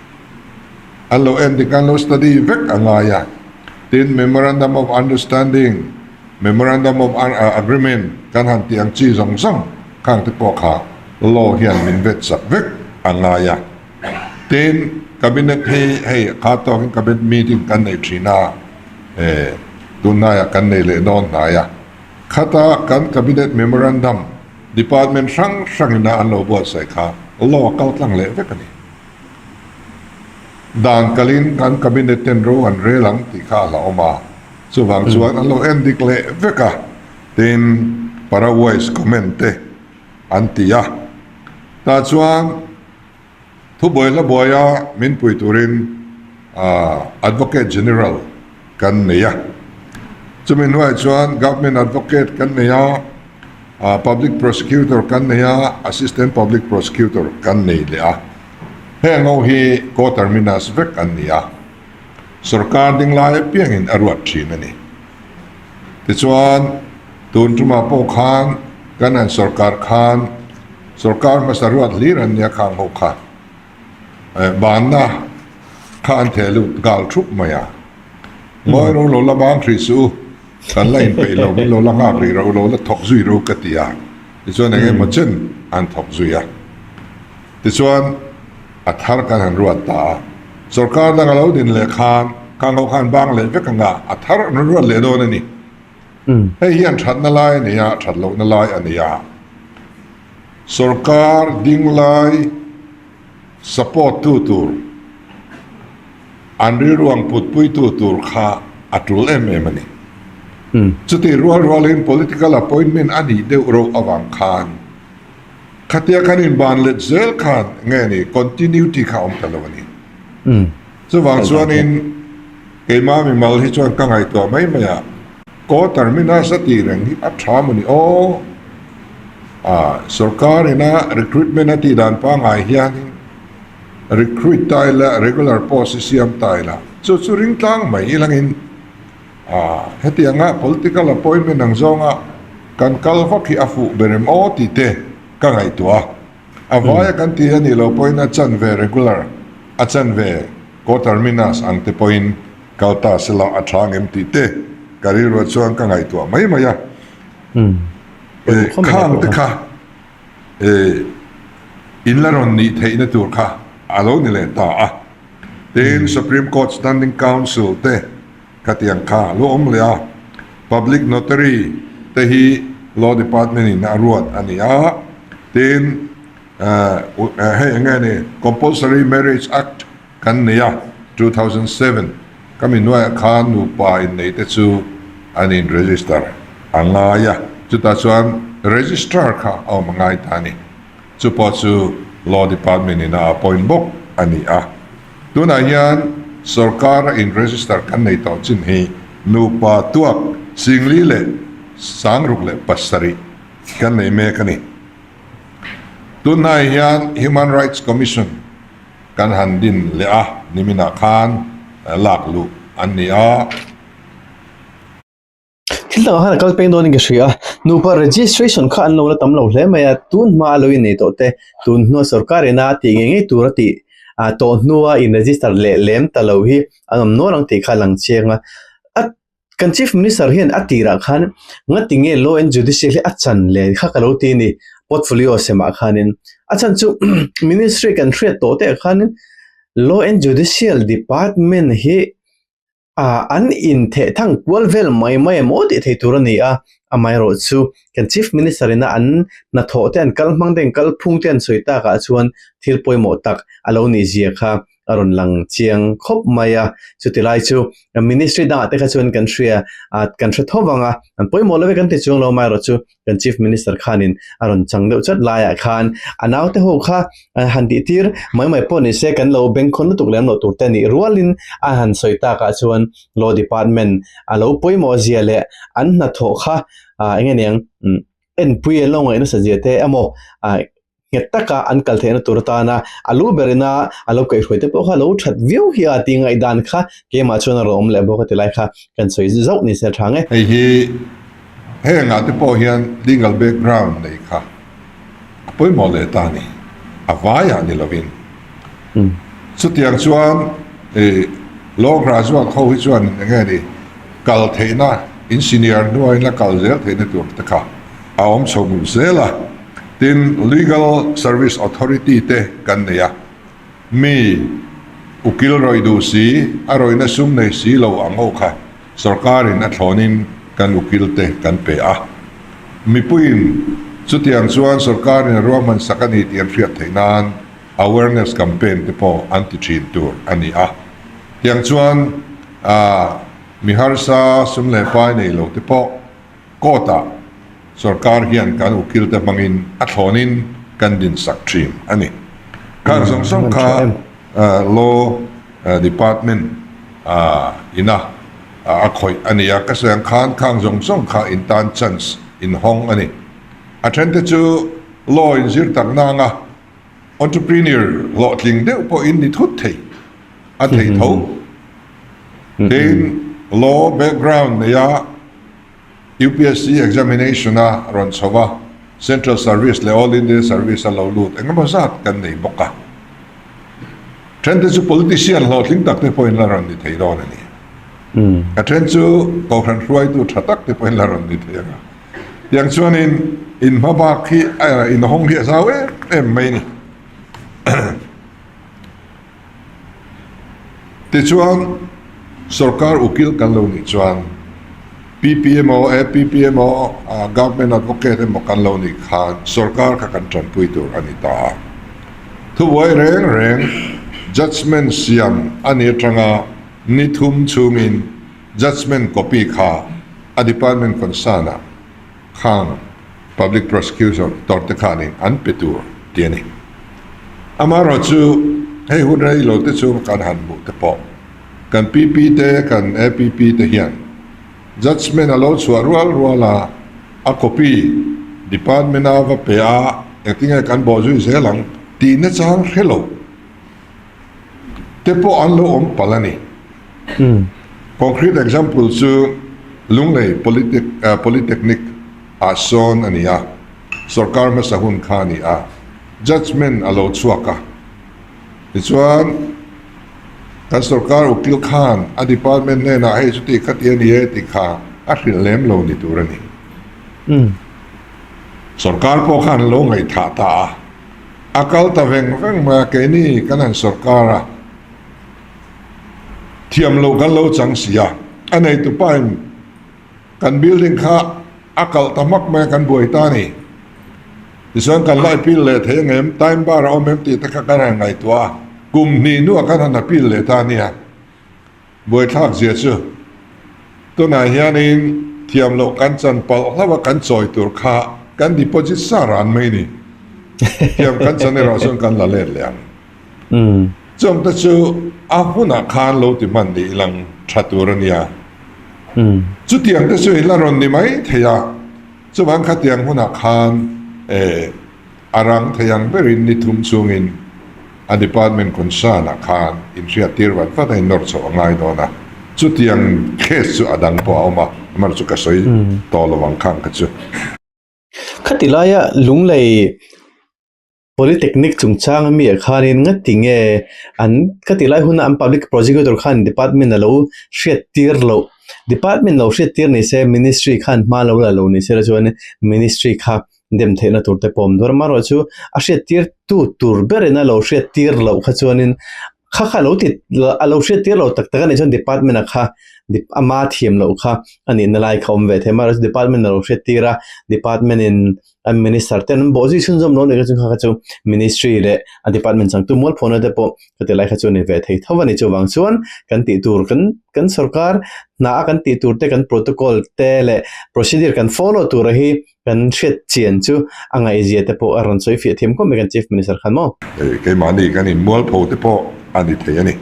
An lo en dik an lo study vek a ngai a. Tin, Memorandum of Understanding, Memorandum of Agreement kan han tih ang chi zawng zawng khang te pawh kha law hian min vet sak vek a ngai a. Tin, Cabinet hi hei kha tawkin Cabinet meeting kan nei thin a, eh tunhnaiah kan nei leh dawn hnai a. Khata kan Cabinet Memorandum Department hrang hrangina an lo buatsaih kha law a kal tlang leh vek a ni. Dan kalin kan Cabinet ten ro an rel ang tih kha a hlauhawm a, chuvang chuan an lo en dik leh vek a, tin Paraguay's comment te an ti a. Tah chuan thubuai hla buaia min pui turin Advocate General kan nei a, chumi hnuaiah chuan Government Advocate kan nei a, Public Prosecutor kan nei a, Assistant Public Prosecutor kan nei leh a. Heng ho hi co-terminus vek an ni a, sorkar ding lai apiangin a ruat thin a ni. Tichuan, tun tumah pawh khan kan han sorkar khan sorkar hmasa ruat hlir an nia khang ho kha banna kha an theh lut nghal thup mai a. Ngawi ro lo la bang hrih suh u, kan la inpeih lo, min lo la nghak rih ro, lo la thawk zui ro ka ti a. Tichuan eng emaw chen an thawk zui a. Tichuan a thar kan han ruat ta a, sorkar dang a lo din leh khan khang ho khan bang leh vek anga a thar an rawn ruat leh dawn a ni. Hei hian thatna lai a nei a, that lohna lai a nei a. Sorkar ding lai support tu tur, an rilru ang putpuitu tur kha a tul em em a ni. Chutih rual rualin political appointment a nih deuh reuh avang khan Khatia kan inban let zel khan nge ni continuity kha awm ta lo a ni. Chuvang chuanin keimah mimal hi chuan ka ngaihtuah mai mai a, Ko terminus a tih reng hi a tha maw ni aw? Ah, sorkar ina recruitment a tih dan pangngai hianin recruit ta ila, regular post hi siam ta ila, chu chu ring tlang mai ilangin Ah, hetianga political appointment ang zawnga kan kal vak hi a fuh ber em aw tih te ka ngaihtuah a. A vaia kan tih a nih loh pawhin a chanve regular, a chanve co-terminus ang te pawhin kal ta sela a tha ang em tih te ka rilruah chuan ka ngaihtuah mai mai a. Eh, khang te kha eh in la rawn nih theihna tur kha a lo ni leh ta a. Tin, Supreme Court Standing Counsel te Khatiang kha a lo awm leh a, Public Notary te hi Law Department in a ruat a ni a, tin hei eng nge ni Compulsory Marriage Act kan nei a, 2007 ka mi hnuaiah khan nupa innei te chu an in register a ngai a, chutah chuan Registrar kha a awm a ngai ta a ni. Chu pawh chu Law Department in a appoint bawk a ni a. Tunah hian sorkar a in register kan nei tawh chin hi nupa tuak 40 leh 67 kan nei mek a ni. Tunhnai hian Human Rights Commission kan han din leh a, niminah khan lak luh an ni a. Thil dangah khan a kal peng dawnin ka hria a, nupa registration kha an lo la tam lo hle mai a, tun hma a lo innei tawh te, tun hnua sorkar ina tih ngei ngei tur a tih ah tawh hnua in register leh lem ta lo hi an awm nual ang tih kha a lang chiang a. A kan chief minister hian a tirah khan ngati nge law and judicial hi a chan leh kha ka lo ti a ni portfolio semah khanin a chhan chu ministry kan hriat tawh te ah khanin law and judicial department hi Ah, an intheh thang kual vel mai mai em aw tih thei tur a ni a, amaherawh chu kan Chief Minister ina an hnathawh te an kal hmang te an kal phung te an sawi takah chuan thil pawimawh tak a lo nih zia kha. a rawn lang chiang khawp mai a, chuti lai chu ministry dangah te kha chuan kan hria ah kan hre tho vang a, an pawimawh lo e kan ti chuang lo amaherawhchu kan chief minister khanin a rawn chang deuh chat laiah khan a naute ho kha han tih tir mai mai pawh ni se kan lo bengkhawn lutuk lem loh tur te nih rualin a han sawi takah chuan law department a lo pawimawh zia leh an hnathawh kha ah eng nge niang enpui an lo ngaih nasa zia te emaw ah nghet taka an kal theihna tur atana a lu berina a lo kaihhruai te pawh kha lo that viau hi a tih ngaihdan kha keimah chuan a rawn awm leh bawk a ti lai kha kan sawi zauh ni se tha nge. Hei hi hengah te pawh hian legal background nei kha a pawimawh leh ta a ni, a vaiah ni lovin. Chutiang chuan law graduate ho hi chuan eng nge ni kal theihna in senior hnuaiin la kal zel theihna tur te kha a awm chho zel a. Tin, Legal Service Authority te kan nei a, mi ukil rawih duh si, a rawihna sum nei si lo ang ho kha sorkarin a thlawnin kan ukil te kan pe a. Mipuiin chutiang chuan sorkarin a ruahman sak a ni tih an hriat theih nan awareness campaign te pawh an ti thin tur a ni a. Tiang chuan mi harsa sum leh pai nei lo te pawh Court-ah sorkar hian kan ukilte hmangin a thlawnin kan dinsak thin a ni. Khang zawng zawng kha Law Department ina a khawih a ni a, ka sawi ang khan khang zawng zawng kha in tan chance in hawng a ni. A thente chu Law inzir tak nanga entrepreneur hlawhtling deuh pawh in ni thut thei a thei tho. Tin, Law background neia UPSC examination a rawn chho a, Central Service leh All India Service a lo lut engemaw zat kan nei bawk a. Then te chu politician hlawhtling tak te pawhin la rawn ni thei dawn a ni. A then chu kohhran hruaitu tha tak te pawhin la rawn ni thei ang a. Tiang chuanin in hmabak hi in hawng hi a zau em em mai a ni. Tichuan, sorkar ukil kan lo nih chuan PP emaw, APP emaw, Government Advocate emaw kan lo nih khan sorkar kha kan tanpui tur a ni ta a. Thubuai reng reng judgement siam a ni atanga ni thum chhungin judgement copy kha a department concern-ah Khang Public Prosecutor tawrhte khanin an pe tur ti a ni. Amaherawhchu hei hun rei lo te chu kan han hmuh te pawh kan PP te kan APP te hian judgement a lo chhuah rual rual a, a copy department a va pe a engtinge kan bawhzui zel ang tih nachang hre lo. Te pawh an lo awm palh a ni. Concrete example chu Lunglei Polytechnic ah sawn a ni a, sorkar hmasa hun kha a ni a, judgement a lo chhuak a. Tichuan kan sorkar ukil khan a department hnenah hei chuti khati a ni e tih kha a hrilh lem lo ni tur a ni. Sorkar pawh khan a lo ngaihthah ta a. A kal ta veng veng mai a, keini kan han sawrkar a, thiam loh kan lo chang si a, a neitu pain kan building kha a kalh ta hmak mai a, kan buai ta a ni. Tichuan kan la appeal leh thei ang em, time bar a awm em tih te kha kan han ngaihtuah a, kum hnih hnuah kan han appeal leh ta a nia. Buaithlak zia chu tunah hianin thiam loh kan chan palh hlauh a kan chawi tur kha kan deposit sa ran mai ni. Thiam kan chan erawh chuan kan la let leh ang. Chawng te chu a hunah khan lo ti hman ni ilang tha tur a nia. Chutiang te chu i la rawn ni mai thei a, chuvang khatiang hunah khan eh. A rang thei ang berin ni thum chungin a department concern ah khan inhriattir vat vat a innawr chhoh a ngai dawn a, chutiang case chu a dang pawh a awm a, amaherawhchu chu ka sawi tawh lo ang khang kha chu. Khati laia Lunglei Polytechnic chungchang ami ah khanin ngati nge an khati lai huna an public prosecutor khan department a lo hriattir loh, department lo hriattir ni se ministry khan hma lo la lo ni se la chuan ministry kha dem theihna tur te pawh awm dawn a, amaherawhchu a hriattir tu tur berin a lo hriattir loh kha chuanin. Kha kha lo ti a lo hriat tir lo tak tak a nih chuan department a kha ama thiam loh kha a nihna lai kha awm ve thei a, department a lo hriat tir a, department in an minister ten an bawh zui chhunzawm lo a nih kha chu kha kha chu ministry leh a department changtu mualphawna te pawh ka ti lai kha chu a ni ve thei tho a ni. Chuvang chuan kan tih tur kan kan sorkar hna a kan tih tur te kan protocol te leh procedure kan follow tura hi kan hriat chian chu a ngaihzia te pawh a rawn sawi fiah thiam khawp mai kan Chief Minister khan maw. Hei keimahni kan inmualpho te pawh a ni thei a ni.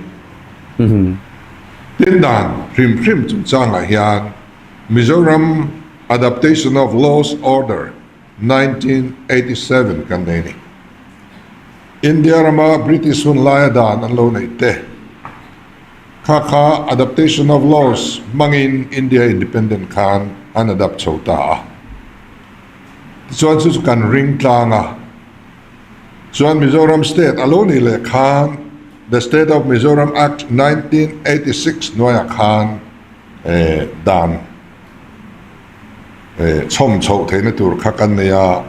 Tin dan hrim hrim chungchangah hian Mizoram Adaptation of Laws Order 1987 kan nei a ni. India rama British hun laia dan an lo neih te kha kha Adaptation of Laws hmangin India Independent khan an adapt chho ta a. Tichuan chu chu kan ring tlang a. Chuan Mizoram State a lo nih leh khan The State of Mizoram Act 1986 hnuaiah khan dan chhawm chhoh theihna tur kha kan nei a.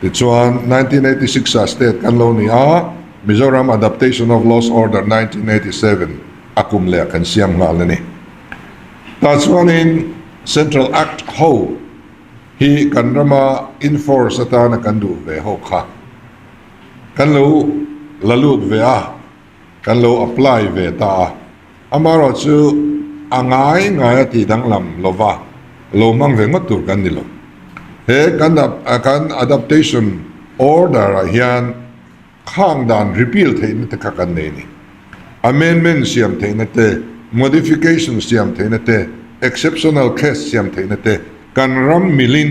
Tichuan, 1986 ah state kan lo ni a, Mizoram Adaptation of Laws Order 1987 a kum leh kan siam nghal a ni. Tah chuanin Central Act ho hi kan rama enforce atana kan duh ve ho kha kan lo la lut ve a. Kan lo apply ve ta a, amaherawh chu a ngai ngai a tih danglam lova lo hmang ve ngawt tur kan ni lo. He kan kan adaptation order ah hian khang dan repeal theihna te kha kan nei a ni. Amendment siam theihna te, modification siam theihna te, exceptional case siam theihna te kan ram milin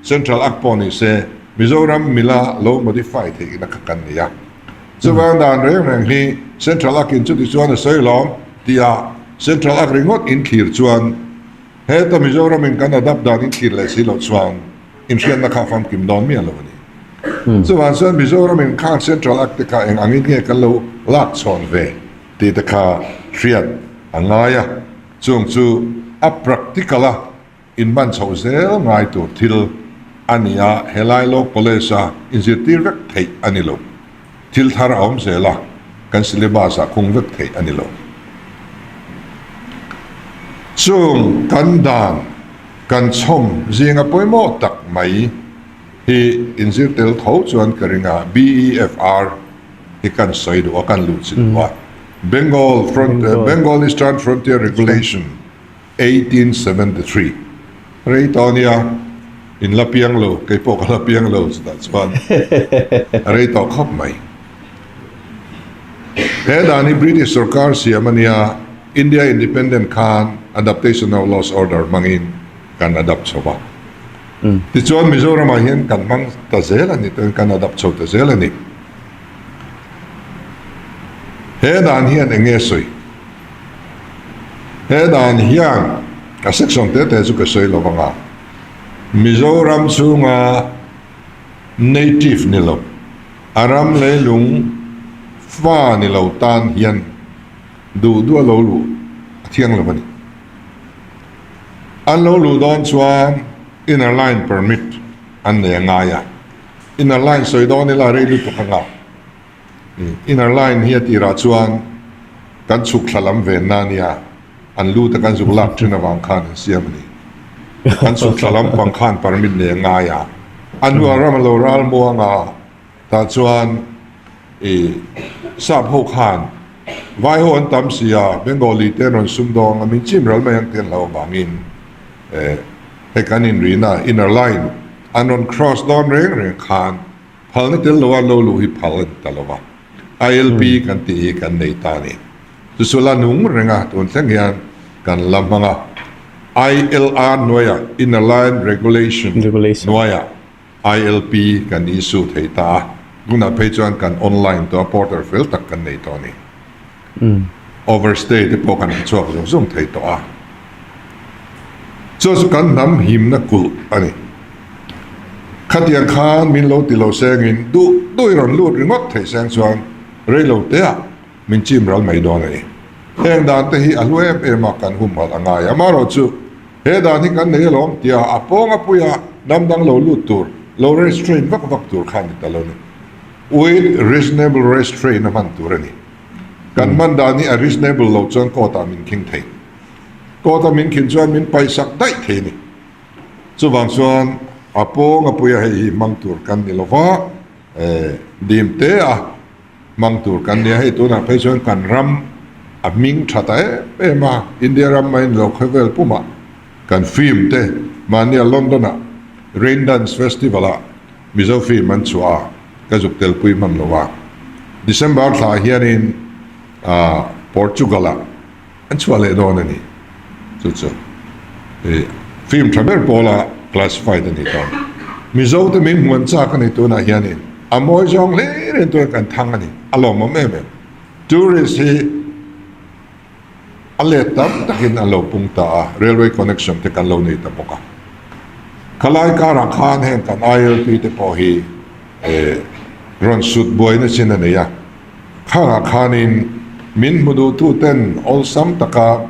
Central Act pawh ni se Mizoram mila lo modify theihna kha kan nei a. Chuvang dan reng reng hi Central Act in chuti chuan a sawi lawm tia Central Act ringawt in thlir chuan heta Mizoram in kan adapt dan in thlir leh si loh chuan inhriatna kha famkim dawn miah lo a ni. Chuvang chuan Mizoram in khang Central Act te kha eng angin nge kan lo lak chhawn ve tih te kha hriat a ngai a, chung chu a practical a Inhman chhoh zel ngai tur thil a ni a, helai Law College-a inzirtir vek theih a ni lo. Thil thar a awm zel a, kan syllabus-ah khung vek theih a ni lo. Chung kan dan kan chhawm zinga pawimawh tak mai hi inzir tel tho chuan ka ring a, BEFR hi kan sawi duh a, kan luh chilh duh a, Bengal Front, Bengal Eastern Frontier Regulation, 1873 Rei tawh ania, in la piang lo, kei pawh ka la piang lo chutah chuan a rei tawh khawp mai. He dan hi British sorkar siam ania, India Independent khan Adaptation of Laws Order hmangin kan adapt chho va. Tichuan Mizoramah hian kan hmang ta zel a ni, kan adapt chho ta zel a ni. He dan hian eng nge sawi? He dan hian a section te te chu ka sawi lo vang a, Mizoram chhunga native ni lo, a ram leilung fa ni lo tan hian duh duh a lo luh a thiang lo a ni. An lo luh dawn chuan inner line permit an nei a ngai a, inner line sawi dawn ila rei lutuk anga. Inner line hi a tirah chuan kan chhuk thla lam ven na nia, an lut a kan zuk lak thin avang khan an siam a ni. Kan chhuk thla lam pang khan permit nei a ngai a, a hnuah ram a lo ral muang a, tah chuan i sap ho khan vai ho an tam si a, Bengali te an rawn sum dawng a, min chim ral mai ang te an hlau avangin hei kan inrina inner line an rawn cross dawn reng reng khan Phalna tel loa lo luh hi phal a ni ta lo va, ILP kan tih hi kan nei ta a ni. Chu chu la nung reng a, tun thleng hian kan la hmang a. ILR hnuaiah, Inner Line Regulation hnuaiah ILP kan issue thei ta a, tunah phei chuan kan online tawh a, portal fel tak kan nei tawh a ni. Overstay te pawh kan hmu chhuak zung zung thei tawh a. Chu chu kan hnam himna kulh a ni. Khatiang khan min lo ti lo sengin duh duh i rawn lut ringawt thei seng chuan rei lo teah min chim ral mai dawn a ni. Heng dan te hi a hlu em em a kan humhalh a ngai. Amaherawhchu he dan hi kan nei alawm tia a pawng a puia hnam dang lo lut tur, lo restrain vak vak tur kha a ni ta lo ni. With reasonable restraint a hman tur a ni. Kan hman dan hi a reasonable lo chuan court ah min khing thei. Court a min khin chuan min paihsak daih thei a ni. Chuvang chuan a pawng a puia hei hi hmang tur kan ni lova, dim te a hmang tur kan ni a. Hei tunah phei chuan kan ram a hming tha ta em em a, India ram mai ni lo khawvel pumah kan film te mahnia London ah Rain Dance Festival ah Mizo film an chhuah a, ka zuk telpui hman lo a. December thla hianin Portugal ah An chhuah leh dawn a ni. Chu chu i film tha ber pawla classified a ni dawn. Mizo te min hmuan chak a ni tunah hianin a mawi zawng hle reng turin kan thang a ni. A lawmawm em em. Tourist hi a let tam takin an lo pung ta a, railway connection te kan lo nei ta bawk a. Khalai karah khan heng kan ILP te pawh hi rawn sut buaina chin a nei a. Khangah khanin min hmu duhtuten awlsam taka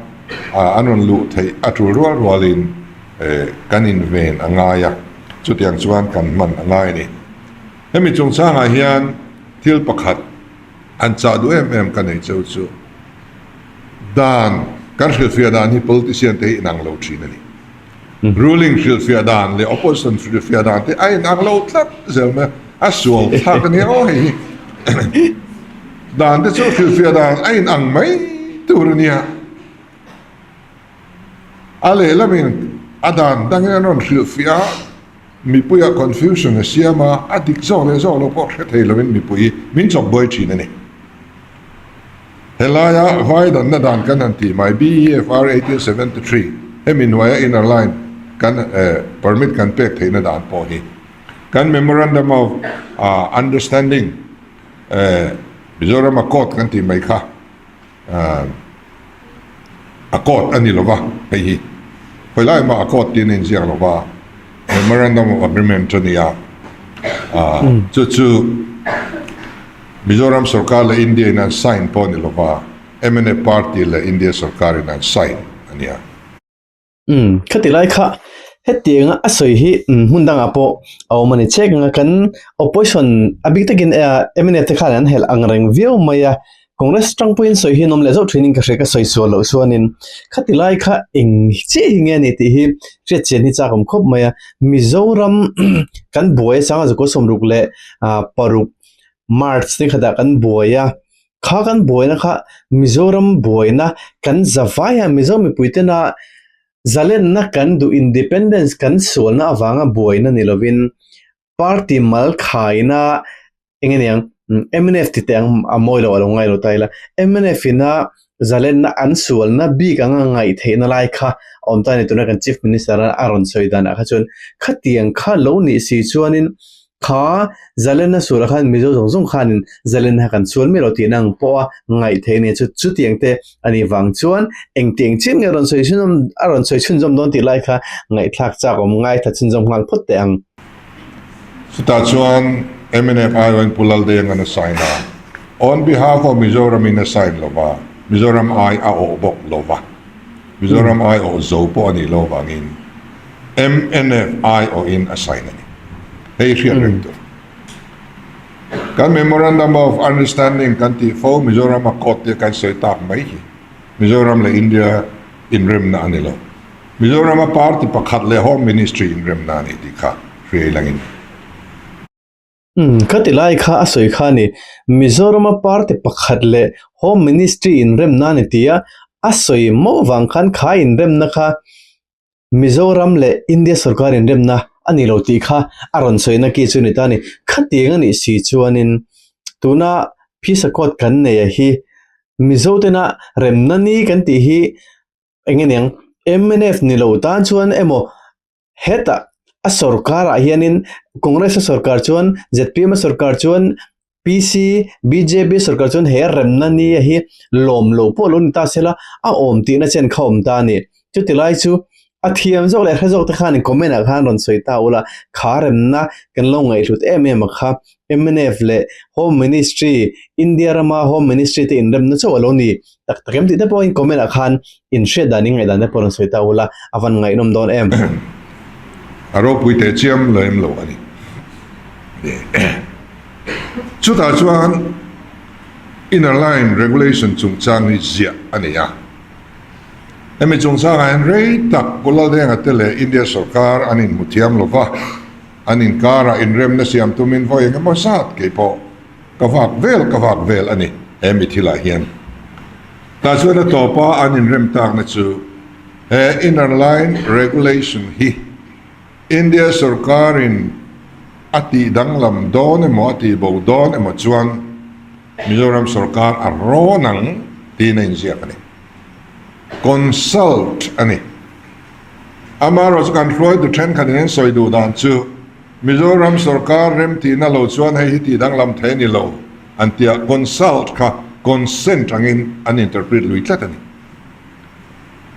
an rawn luh theih a tul rual rualin kan inven a ngai a, chutiang chuan kan hman a ngai a ni. Hemi chungchangah hian thil pakhat an chah duh em em ka nei cheu chu dan kan hrilhfiah dan hi politician te hi inang lo thin a ni. Ruling hrilhfiah dan leh opposition hrilhfiah dan te a inang lo tlat zel mai a, a sual thlak a nia aw hei hi. Dan te chu hrilhfiah dan a inang mai tur a nia. A lehlamin a dan dangin an rawn hrilhfiah a, mipuiah confusion a siam a, a dik zawk leh zawk lo pawh hre thei lovin mipui min chawp buai thin a ni. Helaia vai danna dan kan han tih mai, BEFR 1873, hemi hnuaia inner line kan permit kan pek theihna dan pawh hi kan Memorandum of Understanding, Mizoram Accord kan tih mai kha, Accord a ni lo va, hei hi khawi lai mah Accord tiin a inziak lo va, Memorandum of Agreement a ni a, chu chu Mizoram sorkar leh India in an sign pawh a ni lo va, mnf party leh India sorkar in an sign a ni a. Umm, khati lai kha hetianga a sawi hi hmun dangah pawh a awm a ni chek ang a, kan opposition a bik takin mnf te khan an helh ang reng viau mai a, Congress tang pawhin sawi hi an awm leh zauh thinin ka hria ka sawi sual loh chuanin khati lai kha eng chiah hi nge a ni tih hi hriat chian hi chak awm khawp mai a, Mizoram kan buai a changa zakua sawmruk leh paruk March ni khatah kan buai a, kha kan buaina kha Mizoram buaina kan zavai a, Mizo mipui tena zalenna kan duh independence kan sualna avanga buaina ni lovin party mal khaina eng nge niang mnf ti teh ang a mawi lo a lo ngai lo ta ila mnf ina zalenna an sualna bik anga ngaih theihna lai kha a awm ta a ni tuna kan chief minister a rawn sawi danah kha chuan khatiang kha lo nih si chuanin Kha Zalenna sualah khan Mizo zawng zawng khanin Zalenna kan sual miah lo tihna ang pawha ngaih theih a ni. Chu chutiang te a nih vang chuan engtiang chin nge rawn sawi chhunzawm a rawn sawi chhunzawm dawn tih lai kha ngaihthlak chak awm ngaithla chhunzawm nghal phawt teh ang. Chutah chuan mnf aiawhin Pu Laldenga'n a sign a, on behalf of Mizoram in a sign lo va, Mizoram ai a awh bawk lo va, Mizoram ai awh zo pawh a nih lo vangin mnf aiawhin a sign a ni. Hei hriat reng tur. Kan Memorandum of Understanding kan tih fo Mizoram a court te kan sawi tak mai hi Mizoram leh India inremna a ni lo. Mizoram a party pakhat leh Home Ministry inremna a ni tih kha hriai langin. Umm, khati lai kha a sawi kha a ni. Mizoram a party pakhat leh Home Ministry inremna a ni tih a a sawi mauh vang khan kha inremna kha Mizoram leh India sorkar inremna a ni lo tih kha a rawn sawina ki chu a ni ta a ni. Khatiang a nih si chuanin tuna Phisa Court kan nei a hi Mizo tena remna ni kan tih hi eng nge niang mnf ni lo tan chuan emaw hetah a sorkarah hianin Congress a sorkar chuan zpm a sorkar chuan PC, bjp sorkar chuan he remna ni a hi lawm loh pawh lo ni ta se la, a awm tihna chen kha awm ta a ni. Chuti lai chu a thiam zawk leh hre zawk te khan comment ah khan rawn sawi ta ula, kha remna kan lo ngaihhlut em em a kha mnf leh Home Ministry, India rama Home Ministry te inremna chauh a lo ni tak tak em tih te pawhin comment ah khan inhriat dan in ngaihdan te pawh rawn sawi ta ula, a van ngaihnawm dawn em. A ropui teh chiam lo em lo a ni. Chutah chuan. Inner Line Regulation chungchang hi ziah a ni a. Hemi chungchangah hian rei tak Pu Laldenga te leh India sorkar an inhmu thiam lo va, an inkarah inremna siam tumin vawi eng emaw zat kei pawh ka vak vel ka vak vel a ni he mi thilah hian. Tah chuan a tawpa an inrem takna chu he Inner Line Regulation hi India sorkarin a tih danglam dawn emaw a tih bo dawn emaw chuan Mizoram sorkar a rawn ang tiin a inziak a ni. Consult a ni. Amaherawhchu kan hruaitu thenkhatin an sawi duh dan chu Mizoram sorkar remtihna lo chuan hei hi tih danglam thei a ni lo an tia consult kha consent angin an interpret lui tlat a ni.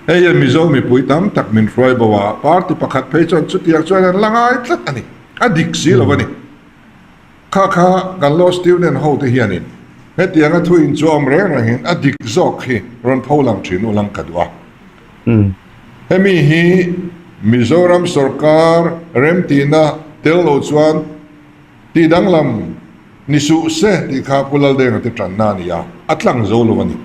Hei hian Mizo mipui tam tak min hruai bo a, party pakhat phei chuan chutiang chuan an la ngai tlat a ni. A dik si lo a ni. Kha kha kan law student ho te hianin hetianga thu inchuam reng rengin a dik zawk hi rawn pho lang thin u lang ka duh a. Hemi hi Mizoram sorkar remtihna tel lo chuan tih danglam ni suh se tih kha Pu Laldenga te tanna a ni a, a tlang zo lo a ni.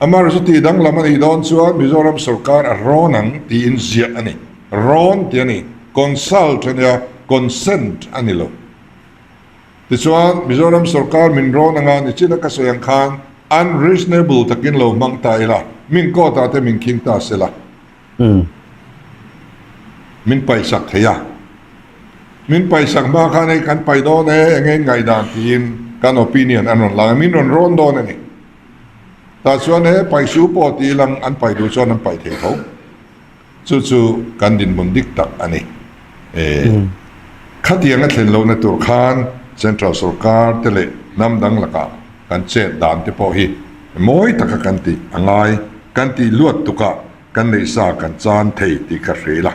Amar chu tih danglam a nih dawn chuan Mizoram sorkar a rawn ang tiin ziah a ni. Rawn tih a ni. Consult a nia, consent a ni lo. Tichuan, Mizoram sorkar min rawn anga nichina ka sawi ang khan unreasonable takin lo hmang ta ila, min court ah te min khing ta sela. Min paihsak thei a. Min paihsak hma khan hei kan paih dawn e, enge in ngaihdan tiin kan opinion an rawn lang a, min rawn rawn dawn a ni. Tah chuan he paihsu pawh tih lang an paih duh chuan an paih thei tho. Chu chu kan dinhmun dik tak a ni. E, khatiang a thlen lohna tur khan Central sorkar te leh hnam dang lakah kan chet dan te pawh hi mawi taka kan tih a ngai, kan tih luat tukah kan neihsa kan chan thei tih ka hre ila.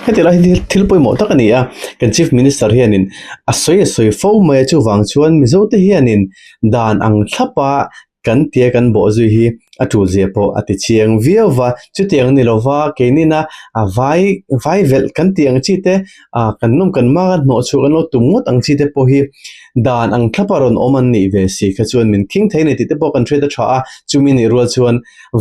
Heti lai hi thil pawimawh tak a ni a, kan Chief Minister hianin a sawi a sawi fo mai a, chuvang chuan Mizote hianin dan ang thlapa kan tia kan bawh zui hi a tul zia pawh a ti chiang viau va, chutiang ni lova keinina a vai vai velh kan tih ang chi te ah kan nawm kan mak a hnawh chhuah kan lo tum ngawt ang chi te pawh hi dan ang thlapa rawn awm an nih ve si kha chuan min khing thei a ni tih te pawh kan hriat a tha a, chumi nih rual chuan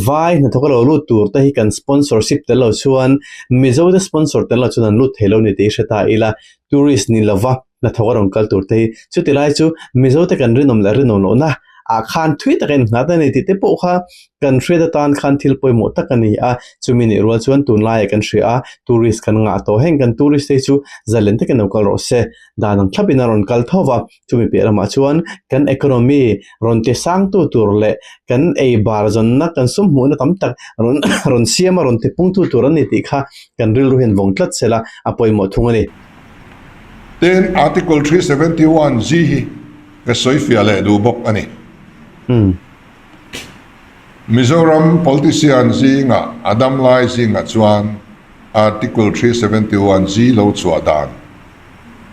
Vai hnathawk a lo lut tur te hi kan sponsorship tel lo chuan Mizo te sponsor tel lo chuan an lut thei lo ni tih i hre ta ila, tourist ni lova hnathawk a rawn kal tur te hi chuti lai chu Mizo te kan rinawm leh rinawm lohna ah khan thui taka innghat a ni tih te pawh kha kan hriat atan khan thil pawimawh tak a ni a, chumi nih rual chuan tunlaiah kan hria a, tourist kan ngah tawh heng kan tourist te hi chu zalen takin lo kal rawh se, dan ang thlapin a rawn kal tho va. Chumi piah lamah chuan kan economy rawn ti sangtu tur leh kan ei bar zawnna kan sum hmuhna tam tak rawn rawn siama rawn ti pungtu tur a ni tih kha kan rilru hian vawng tlat sela a pawimawh thung a ni. Tin, Article 371 G hi ka sawi fiah leh duh bawk a ni. Mizoram politician zingah a damlai zingah chuan Article 371 G lo chhuah dan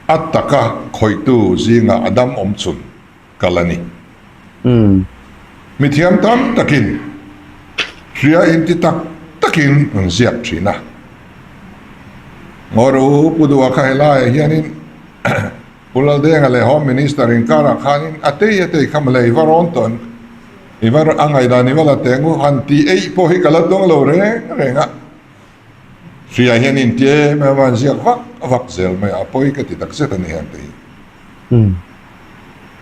A taka khawihtu zingah a dam awm chhun kal a ni. Mithiam tam takin hria inti tak takin an ziak thin a. Ngaw Pu Duha kha helaiah hianin Pu Laldenga leh Home Minister inkarah khanin a tei a tei kha mawle i va rawn tawh em? I va a ngaihdan i va la teng u han tih eih pawh hi ka la tawng lo reng reng a. Hria hian in ti em em a, an ziak vak vak zel mai a, a pawi ka ti tak zet a ni heng te hi.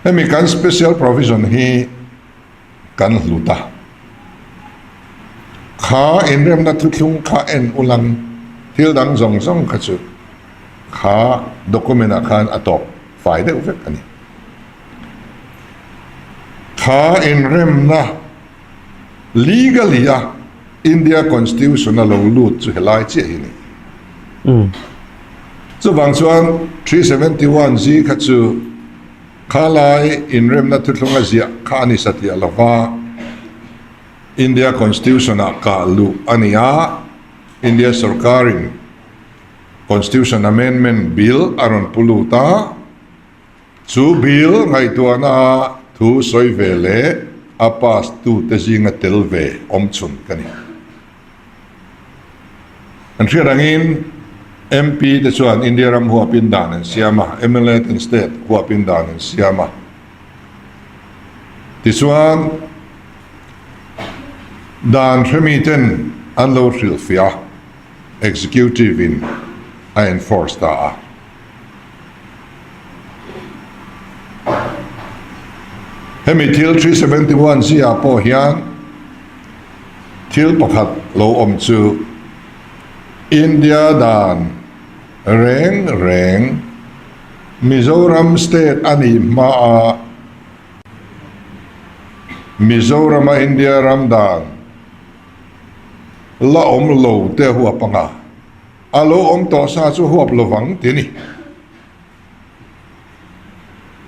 Hemi kan special provision hi kan hlut a, kha inremna thuthlung kha en ulang thil dang zawng zawng kha chu kha document ah khan a tawp fai deuh vek a ni. Kha inremna Legally a India Constitution a lo lut chu helai chiah hi ni. Chuvang chuan 371 G kha chu khalai inremna thuthlunga ziah kha a ni satliah lova India Constitution ah kah luh a ni a, India sorkarin Constitution Amendment Bill a rawn pu lut a. Chu bill ngaihtuahna thu sawi ve leh a pass tute zinga tel ve awmchhun ka ni. An hriat angin MP te chuan India ram huapin dan an siam a, mla ten state huapin dan an siam a. Tichuan, dan hremi ten an lo hrilhfiah a, executive in a enforce ta a. Hemi thil 371 zia pawh hian thil pakhat lo awm chu India dan reng reng Mizoram state a nih hmaa Mizorama India ram dan la awm lo te huap anga a lo awm tawh sa chu huap lovang ti a ni.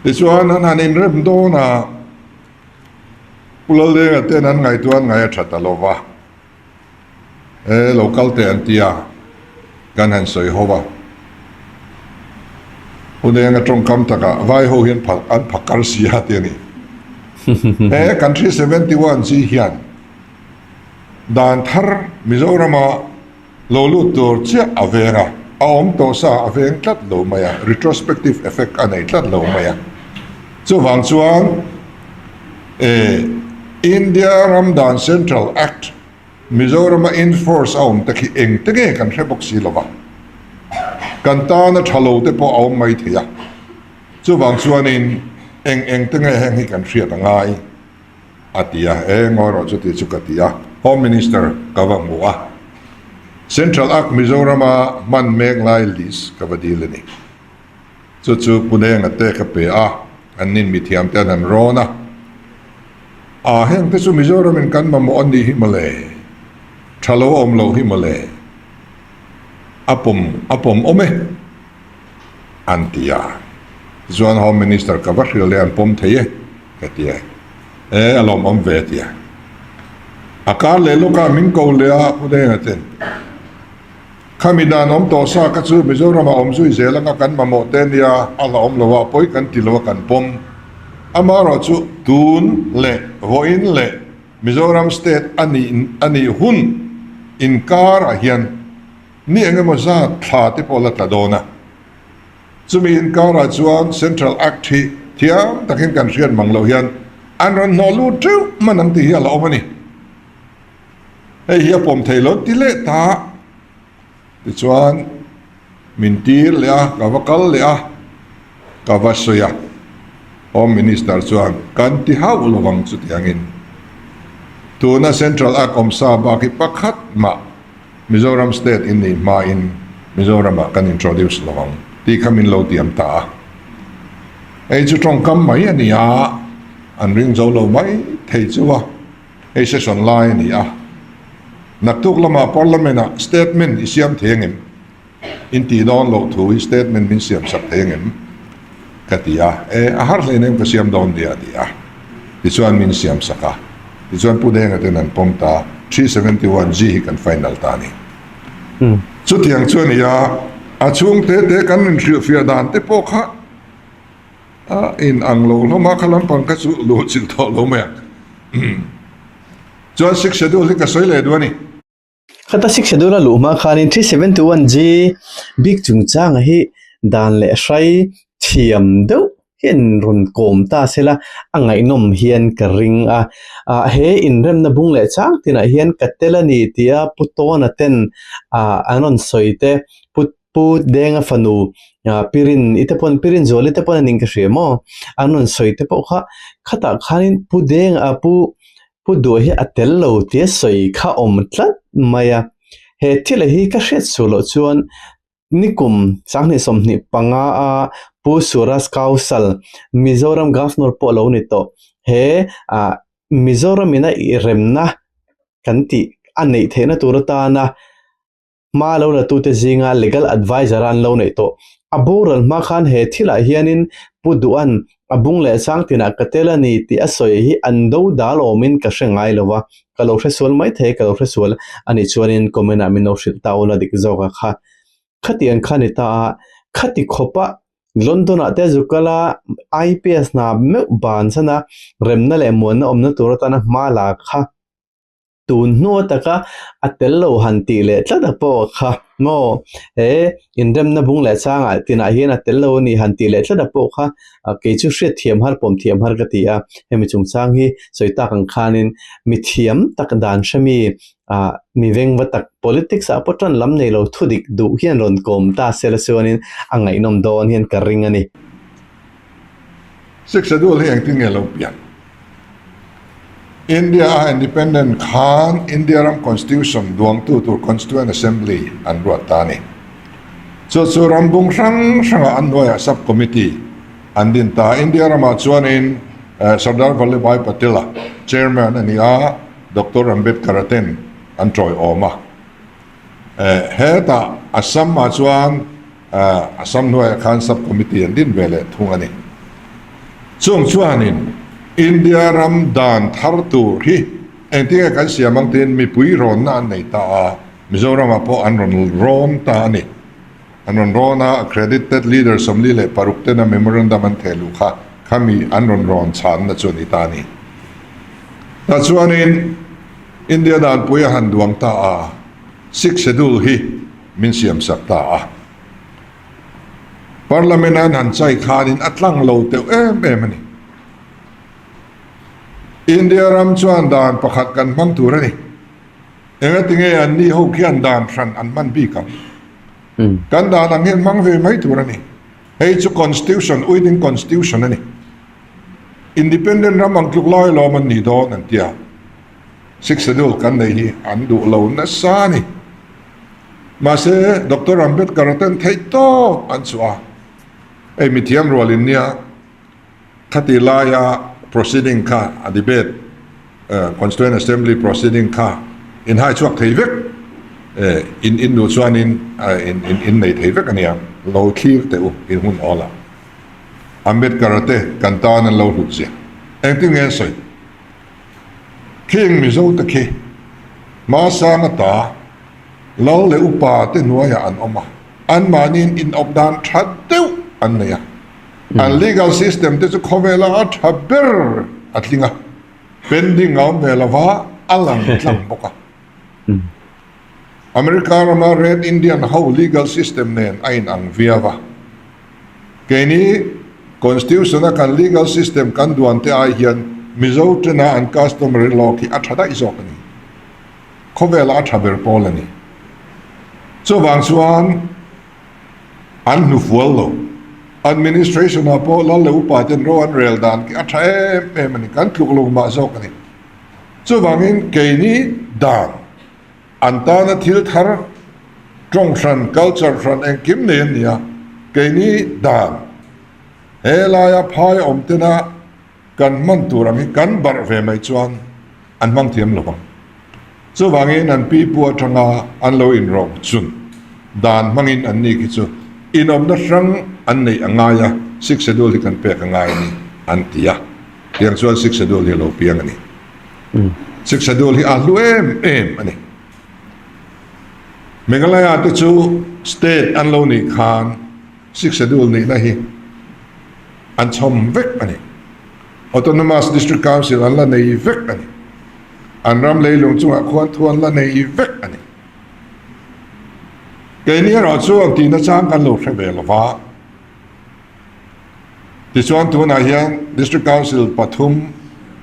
Tichuan an han inrem dawn a, Pu Laldenga ten an ngaihtuah an ngaih a tha ta lova. E, lo kal teh an ti a, kan han sawi ho a. Hunenga tawngkam takah vai ho hian pha an pha kar si a ti a ni. E, kan 371 chi hian dan thar Mizorama lo lut tur chiah a veng a, a awm tawh sa a veng tlat lo mai a, retrospective effect a nei tlat lo mai a. Chuvang chuan e India ram dan Central Act Mizorama enforce a awm te khi eng te nge kan hre bawk si lova, kan tana tha lo te pawh a awm mai thei a. Chuvang chuanin eng eng te nge heng hi kan hriat a ngai a ti a, e ngawi rawh chuti chu ka ti a, Home Minister ka va hmu a, Central Act Mizorama hman mek lai list ka va dil a ni. Chu chu Pu Denga te ka pe a, an nin mithiam te an han rawn a. A heng te chu Mizoram in kan mamawh a nih hi mawle, tha lo a awm loh hi mawle, a pawm a pawm awm e an ti a. Tichuan Home Minister ka va hrilh leh an pawm thei e ka ti e. E a lawmawm ve a ti a. A kar leh lawkah min ko leh a Pu Denga ten. Khami dan awm tawh sa kha chu Mizoramah awm zui zel anga kan mamawh te nia, a la awm lo a, pawi kan ti lo a kan pawm. Amaherawh chu tun leh vawiin leh Mizoram state a nih a nih hun inkarah hian ni eng emaw zat thla te pawh la tla dawn a. Chumi inkarah chuan Central Act hi thiam takin kan hriat mang loh hian an rawn hnawh lut teuh hman ang tih hi a la awm a ni. Hei hi a pawm thei lo ti leh ta. Tichuan min tir leh a, ka va kal leh a, ka va sawi a. Home Minister chuan kan ti hauh lo ang chutiangin tuna Central Act awmsa bak hi pakhat mah Mizoram State in nih hmain Mizoramah kan introduce lo ang tih kha min lo tiam ta a. Hei chu tawngkam mai a ni a, an ring zo lo mai thei chu a. Hei session lai a ni a, naktuk lamah Parliament ah statement i siam thei angem? In tih dawn loh thu hi statement min siam sak thei angem? Ka ti a, e a har hlein em ka siam dawn nia a ti a, tichuan min siam sak a, tichuan Pu Denga ten an pawm ta, 371G hi kan final ta a ni. Chutiang chu a ni a, a chhung te te kan inhrilhfiah dan te pawh kha, A in ang lo hlawm a, kha lampang kha chu luh chilh tawh lo mai ang. Chuan Sixth Schedule hi ka sawi leh duh a ni. Khata Sixth Schedule a luh hma khanin 371G bik chungchanga hi dan leh hrai thiam deuh hian rawn kawm ta sela a ngaihnawm hian ka ring a. Ah he inremna bung leh chang tinah hian ka tel a ni tia Pu Tawna ten ah an rawn sawi te Pu Pu Denga fanu Pirin i te pawn Pirin Zuali te pawn a ning ka hria maw an rawn sawi te pawh kha khatah khanin Pu Denga Pu Pu Duh hi a tel lo tia sawi kha awm tlat mai a he thil hi ka hriat suh loh chuan nikum sanghnih 25 a Pu Suraj Kausal Mizoram Governor pawh lo ni tawh he ah Mizoram ina i remna kan tih a neih theihna tur atana Hma lo la tute zinga legal adviser a an lo neih tawh. A boral hma khan he thilah hianin Pu Duhan a bung leh sang tinah ka tel a ni tih a sawi hi an do dal awmin ka hre ngai lo a, ka lo hre sual mai thei, ka lo hre sual a nih chuanin comment ah min lo hrilh ta ula dik zawk a kha. Khatiang kha ni ta a, khati khawpa London ah te zu kal a IPS hna meuh ban chhan a remna leh muanna awmna tur atana hma la kha. Tun hnu taka a tel lo han tih leh tlat a pawh kha maw he inremna bung leh changah tinah hian a tel lo a ni han tih leh tlat a pawh kha kei chu hriat thiam har pawm thiam har ka ti a, hemi chungchang hi sawi tak ang khanin mi thiam tak dan hremi ah mi vengva tak politics ah pawh tan lam nei lo thu dik duh hian rawn kawm ta sela chuanin a ngaihnawm dawn hian ka ring a ni. Six Schedule hi engtin nge lo pian? India a independent khan India ram constitution duangtu tur Constituent Assembly an ruat ta a ni. Chu chu ram bung hrang hrangah an hnuaiah sub committee an din ta. India ramah chuanin Sardar Vallabhbhai Patel-a chairman a ni a, Doctor Ambedkar-a ten an tawiawm a. Hetah Assam-ah chuan Assam hnuaiah khan sub committee an din ve leh thung a ni. Chung chuanin India ram dan thar tur hi engtinge kan siam ang tiin mipui rawnna an nei ta a, Mizoramah pawh an rawn rawn ta a ni. An rawn rawn a, accredited leader 46 tena memorandum an theh luh kha khami an rawn rawn chhanna chu a ni ta a ni. Tah chuanin India danpui a han duang ta a, Sixth Schedule hi min siam sak ta a. Parliament an han chai khanin a tlang lo teuh em em a ni. India ram chuan dan pakhat kan hmang tur a ni. Engatinge an ni ho khian dan hran an hman bik ang? Kan dan ang hian hmang ve mai tur a ni. Hei chu Constitution, uiting Constitution a ni. Independent ram ang tluk lai lawm an nih dawn an ti a. Sixth Schedule kan nei hi an duh lo nasa a ni. Mahse, Doctor Ambedkar-a ten theih tawp an chhuah a, hei mithiam rual in nia, khati laia proceeding kha a debate, Constituent Assembly proceeding kha in hai chhuak thei vek, in in duh chuanin in nei thei vek a nia, lo thlir teh u in hun awl ah. Ambedkar-a te kan tan an lo hlut zia. Engtin nge an sawi? Khing Mizo te khi hmasang ata lal leh upa te hnuaiah an awm a, anmahniin inawp dan tha deuh an nei a. An legal system te chu khawvela a tha ber a tling a, pending a awm ve lova a lang tlang bawk a. America rama Red Indian ho legal system nen a inang viau a. Keini Constitution a kan legal system kan duan te ai hian Mizo tena an customary law khi a tha daih zawk a ni. Khawvela a tha ber pawl a ni. Chuvang chuan an hnufual lo. Administration ah pawh lal leh upa ten ro an rel dan khi a tha em em a ni. Kan tluk lo mah zawk a ni. Chuvangin keini dan an tana thil thar, tawng hran, culture hran engkim nei an ni a, keini dan he laia phai awm tena kan hman tur ang hi kan barh ve mai chuan an hmang thiam lo vang. Chuvangin an pi pu atanga an lo inrawh chun dan hmangin an ni khi chu inawmna hrang an neih a ngai a, Sixth Schedule hi kan pek a ngai a ni an ti a. Tiang chuan Sixth Schedule hi a lo piang a ni. Sixth Schedule hi a hlu em em a ni. Meghalaya te chu state an lo nih khan Sixth Schedule nihna hi an chhawm vek a ni. Autonomous District Council an la nei vek a ni. An ram leilung chungah khuan thu an la nei vek a ni. Keini erawh chuan tihna chang kan lo hre ve lo va. Tichuan tunah hian District Council pathum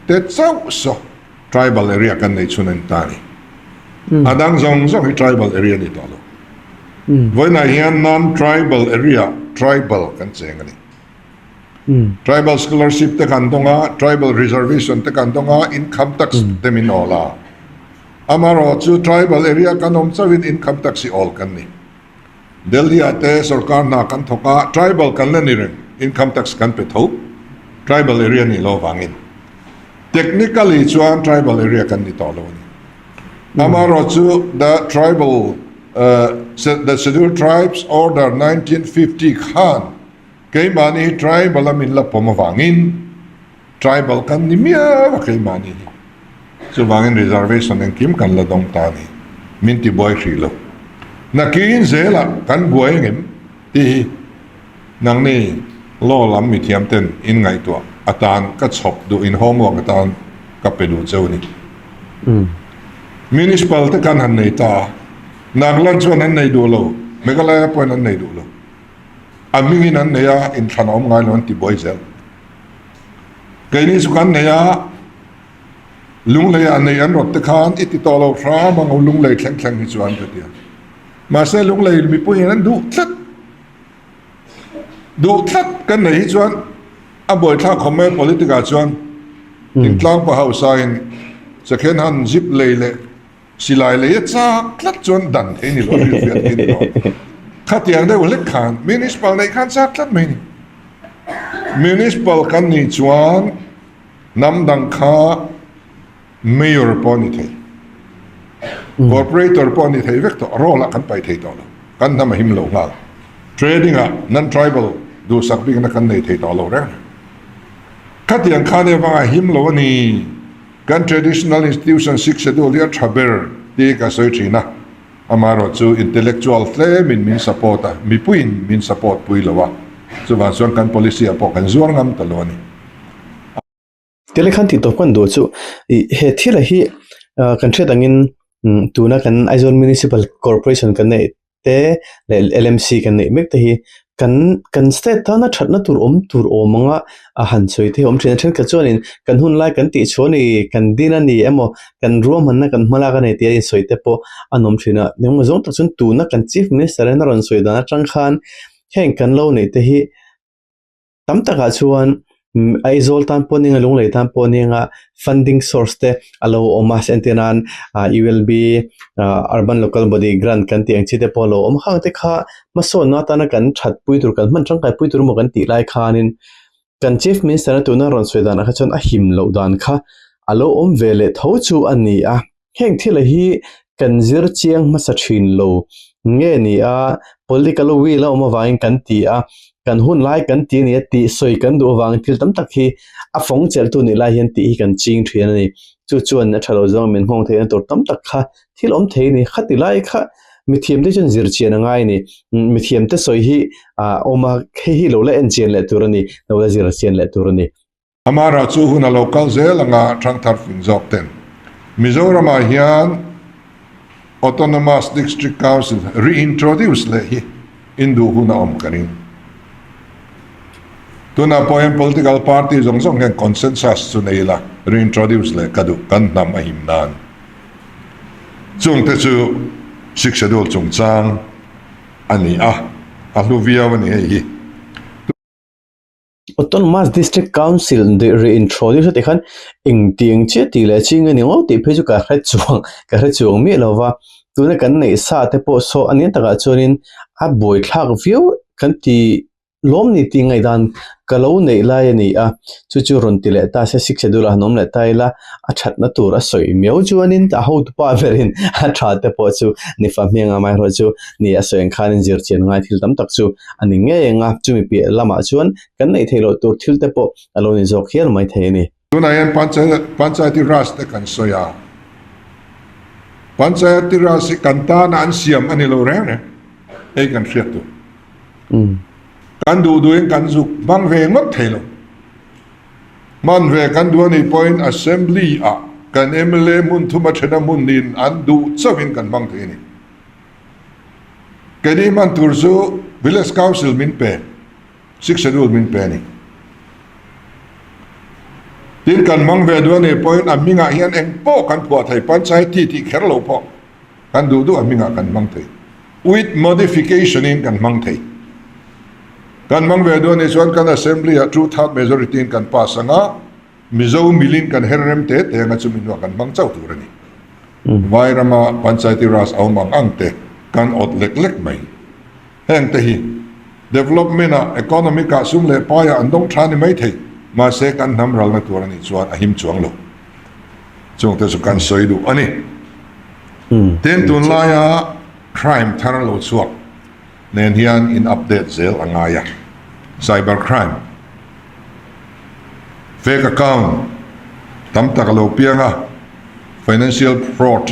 te chauh saw tribal area kan neih chhun a ni ta a ni. A dang zawng zawng hi tribal area a ni tawh lo. Vawiinah hian non-tribal area tribal kan cheng a ni. Tribal scholarship te kan dawng a, tribal reservation te kan dawng a, income tax te min awl a. Amaherawhchu tribal area kan awm chauhin income tax hi awl kan ni. Delhi ah te sorkar hna kan thawk a, tribal kan la ni reng, income tax kan pe tho, tribal area nih loh avangin. Technically chuan tribal area kan ni tawh lo a ni. Amaherawh chu the tribal the scheduled tribes order 1950 khan keimahni hi tribal a min la pawm avangin Tribal kan ni miau a keimahni hi. Chuvangin reservation engkim kan la dawng ta a ni. Min ti buai hrih lo. Nakin zelah kan buai engem tih hi nangni law lam mithiam ten in ngaihtuah atan ka chhawp duh in homework atan ka pe duh cheu a ni. Municipal te kan han nei ta a, Nagaland chuan an nei duh lo, Meghalaya pawhin an nei duh lo. A hmingin an nei a, inthlan a awm ngai lo an ti buai zel. Keini chu kan nei a, Lunglei ah nei an rawt te khan i ti tawh lo hram ang aw Lunglei thleng thleng hi chuan ka ti a. Mahse Lunglei mipuiin an duh tlat, duh tlat kan nei hi chuan a buaithlak khawm mai a politic ah chuan thingtlang pa hausa in second hand zip lei leh silai lei a chak tlat chuan dan thei ni lo a hrilhfiah thei ni lo. Khatiang deuh hlek khan municipal neih khan chak tlat mai ni. Municipal kan nih chuan Hnam dang kha Mayor pawh a ni thei, Corporator pawh a ni thei vek tawh, role ah kan paih thei tawh lo, kan hnam a him lo nghal. Trading ah non-tribal duhsak bikna kan nei thei tawh lo reng reng. Khatiang khan evanga him lo a ni, kan traditional institution Sixth Schedule hi a tha ber tih ka sawi thin a, amaherawh chu intellectual tlemin min support a, mipuiin min support pui lo a, chuvang chuan kan policy ah pawh kan zuar ngam ta lo a ni. Tile khan tih tawp kan duh chu ih he thil a hi ah kan hriat angin tuna kan Aizawl Municipal Corporation kan neih te leh L M C kan neih mek te hi kan kan state tana thatna tur awm tur awm anga a han sawi te hi a awm thin a thenkhat chuanin kan hun lai kan tih chhuah a ni kan din a ni emaw kan ruahmanna kan hmalak a ni tih a insawi te pawh an awm thin a engemaw zawng tak chuan tuna kan Chief Minister in a rawn sawi dan atang khan heng kan lo neih te hi. Tam takah chuan Aizawl tan pawh nia Lunglei tan pawh nia funding source te a lo awm a entir nan ULB Urban Local Body grant kan tih ang chi te pawh a lo awm khang te kha hmasawnna atana kan that pui tur kan hman tangkai pui tur emaw kan tih lai khanin kan Chief Minister a tuna rawn sawi danah kha chuan a him loh dan kha a lo awm ve leh tho chu a ni a. Heng thil hi kan zir chiang hmasa thin lo nge ni a, political will a awm avangin kan ti a, kan hun lai kan ti a ni a tih sawi kan duh avangin thil tam tak hi a fawng chelhtu nih lai hian tih hi kan ching thin a ni. Chu chuan a tha lo zawng min nghawng theihna tur tam tak kha thil awm thei a ni. Khati lai kha mithiamte chuan zir chian a ngai a ni. Mithiamte sawi hi a awm a, hei hi lo la en chian leh tur a ni, lo la zir chian leh tur a ni. Amara chu hun a lo kal zel anga thangthar fing zawk ten Mizoramah hian Autonomous District Council reintroduce leh hi induh hun a awm ka ring. Tunah pawh hian political party zawng zawng hian consensus chu nei ila reintroduce leh ka duh kan hnam a him nan. Chungte chu Sixth Schedule chungchang a ni a, a hlu viau a ni hei hi. Autonomous District Council reintroduce a tih khan engtiang chiah tih leh ching a ni ngawt tih phei chu ka hre chuang ka hre chuang miah lo va tuna kan neih sa te pawh saw a nia takah chuanin a buaithlak viau kan ti lawm ni tih ngaihdan ka lo neih lai a ni a chu chu rawn ti leh ta se six schedule ah han awm leh ta ila a thatna tur a sawi miau chuanin a hotupa berin a tha te pawh chu ni fa hming amaherawhchu ni a sawi ang khanin zirchian ngai thil tam tak chu a ni ngei ang a, chumi piah lamah chuan kan neih theih loh tur thil te pawh a lo ni zawk hial mai thei a ni. Tunah hian Panchayati Raj te kan sawi a, Panchayati Raj hi kan tana an siam a ni lo reng reng, hei kan hriat tur. Kan duh duhin kan zuk hmang ve ngawt thei lo. Hman ve kan duh a nih pawhin Assembly ah kan mla hmun thuma thena hmun niin an duh chauhin kan hmang thei a ni. Keini hman tur chu Village Council min pe, Sixth Schedule min pe a ni. Tin, kan hmang ve duh a nih pawhin a hmingah hian eng pawh kan phuah thei, Panchayati tih kher lo pawh kan duh duh a hmingah kan hmang thei. With modification in kan hmang thei. Kan hmang ve duh a nih chuan kan Assembly ah two-third majority in kan pass ang a, Mizo milin kan her rem te te anga chumi hnuah kan hmang chauh tur a ni. Vai rama Panchayati Raj a awm ang ang te kan awt lek lek mai. Heng te hi development ah, economic ah sum leh pai ah an dawng tha ni mai thei, mahse kan hnam ralna tur a nih chuan a him chuang lo. Chung te chu kan sawi duh a ni. Tin, tunlaia crime thar lo chhuak nen hian in update zel a ngai a, cyber crime, fake account tam tak a lo piang a, financial fraud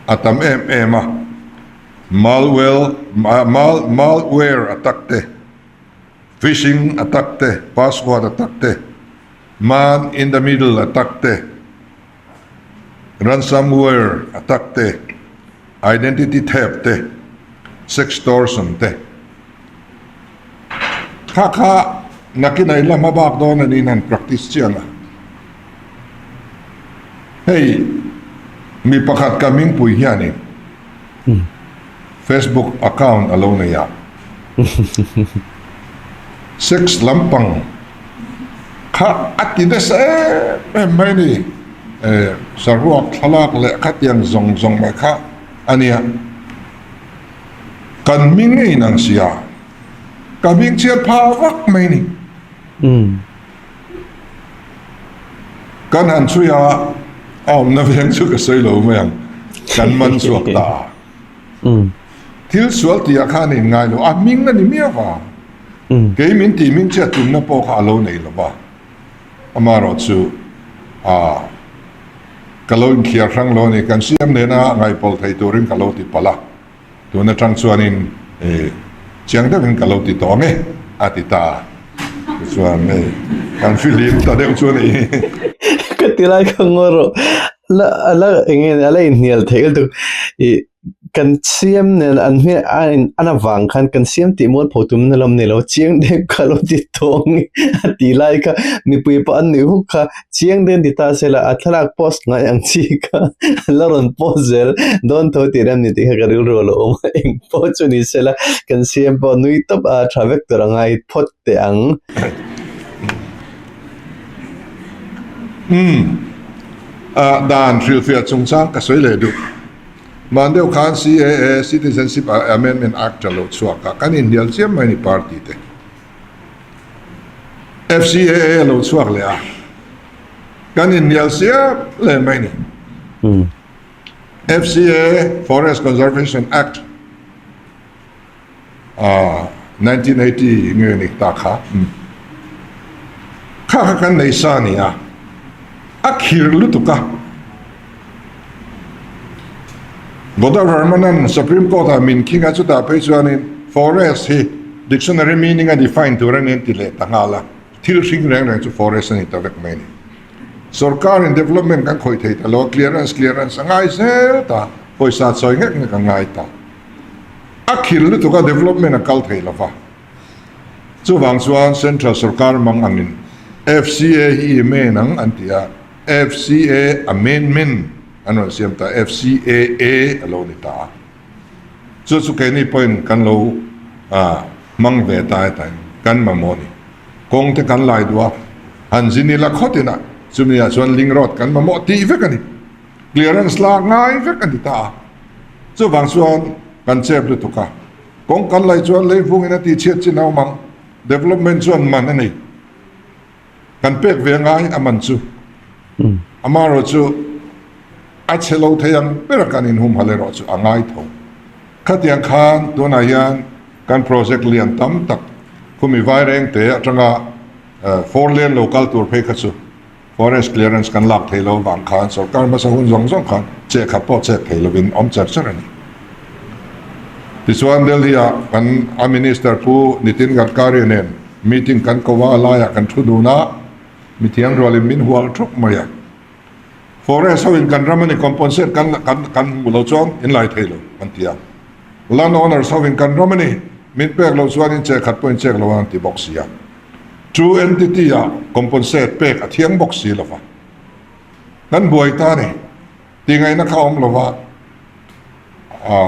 a tam em em a, malware malware attack te, phishing attack te, password attack te, man in the middle attack te. Ransomware attack te, identity theft te, sextortion te kha kha nakin a inla hma bak dawn a niin han practice chiang a. Hei mi pakhat ka hmingpui hianin Facebook account a lo nei a, sex lampang kha a ti nasa em em mai a ni. Saruak thlalak leh khatiang zawng zawng mai kha a nia. Kan hming a inang sia, ka hming chhiat phah vak mai a ni. Kan han chhui a, a awmna veng chu ka sawi lo mai ang, kan man chhuak ta a. Thil sual tihah khan a inngai lo, a hming a ni miau va, kei min tih hming chhiat tumna pawh kha a lo nei lo va, amaherawh chu aa ka lo inkhiar hrang lo a ni, kan siam nena ngaihpawlh thei turin ka lo ti palh a. Tun atang chuanin chiang deuhin ka lo ti tawh ang e, a ti ta a. Tichuan hei kan fihlim ta deuh chu a ni. Ka ti lai kha ngaw rawh. La a la eng nge a la inhnial theih lutuk. Ih kan siam nen an hmel a in an avang khan kan siam tih mual pho tum na lam ni lo chiang deuh kha lo ti tawh ang e a ti lai kha mipui pawh an nuih huk kha. Chiang den ti ta sela a thlalak post ngai ang chi kha an la rawn post zel dawn tho tih rem ni tih kha ka rilru a lo awm a, eng pawh chu ni sela kan CM pawh nui tawp a tha vek tur a ngai phawt teh ang. Umm dan hrilhfiah chungchang ka sawi leh duh. Hman deuh khan CAA, Citizenship Amendment Act a lo chhuak a, kan inhnial chiam mai ni party te. FCAA a lo chhuak leh a, kan inhnial siap leh mai ni. FCA, Forest Conservation Act, 1980 nge ni ta kha, kha kha kan nei sa ni a, a khir lutuk a. Godavarmanan Supreme Court ah min khing a, chutah phei chuanin forest hi dictionary meaning a define tur a ni an ti leh ta nghal a, thil hring reng reng chu forest a ni ta vek mai a ni. Sorkarin development kan khawih thei ta lo a, clearance clearance a ngai zel ta, pawisa chawi nghek nghek a ngai ta. A khil lutuk a development a kal thei lo va. Chuvang chuan Central sorkar mang angin FCA hi i men ang an ti a, FCA Amendment an rawn siam ta, FCAA a lo ni ta a. Chu chu keini pawhin kan lo hmang ve ta hetain kan mamawh a ni. Kawng te kan lai duh a, han zin ila khawtin a, chumi ah chuan link road kan mamawh tih vek a ni. Clearance lak ngai vek a ni ta a. Chuvang chuan kan chep lutuk a, kawng kan laih chuan leivungin a tihchhiat chin a awm ang, development chuan man a nei. Kan pek ve ngai a man chu. Amaherawh chu a chhe lo thei ang ber a kan inhumhal erawh chu a ngai tho. Khatiang khan tunah hian kan project lian tam tak khumi Vairengte atanga four lane lo kal tur phei kha chu forest clearance kan lak thei lo vang khan sorkar hmasa hun zawng zawng khan cheh khat pawh chek thei lovin awm cher cher a ni. Tichuan Delhi-ah kan a Minister Pu Nitin Gadkari nen Meeting kan ko a, laiah kan thu dun a, mithiam rualin min hual thup mai a. Forest ho in kan ram a ni compensate kan kan kan hmu lo chuan in lai thei lo an ti a. Land owners ho in kan ram a ni min pek loh chuan in chek khat pawh in chek lo ang an ti bawk si a. Chu entity ah compensate pek a thiang bawk si lo va. Kan buai ta a ni. Tingaihna kha awm lo va.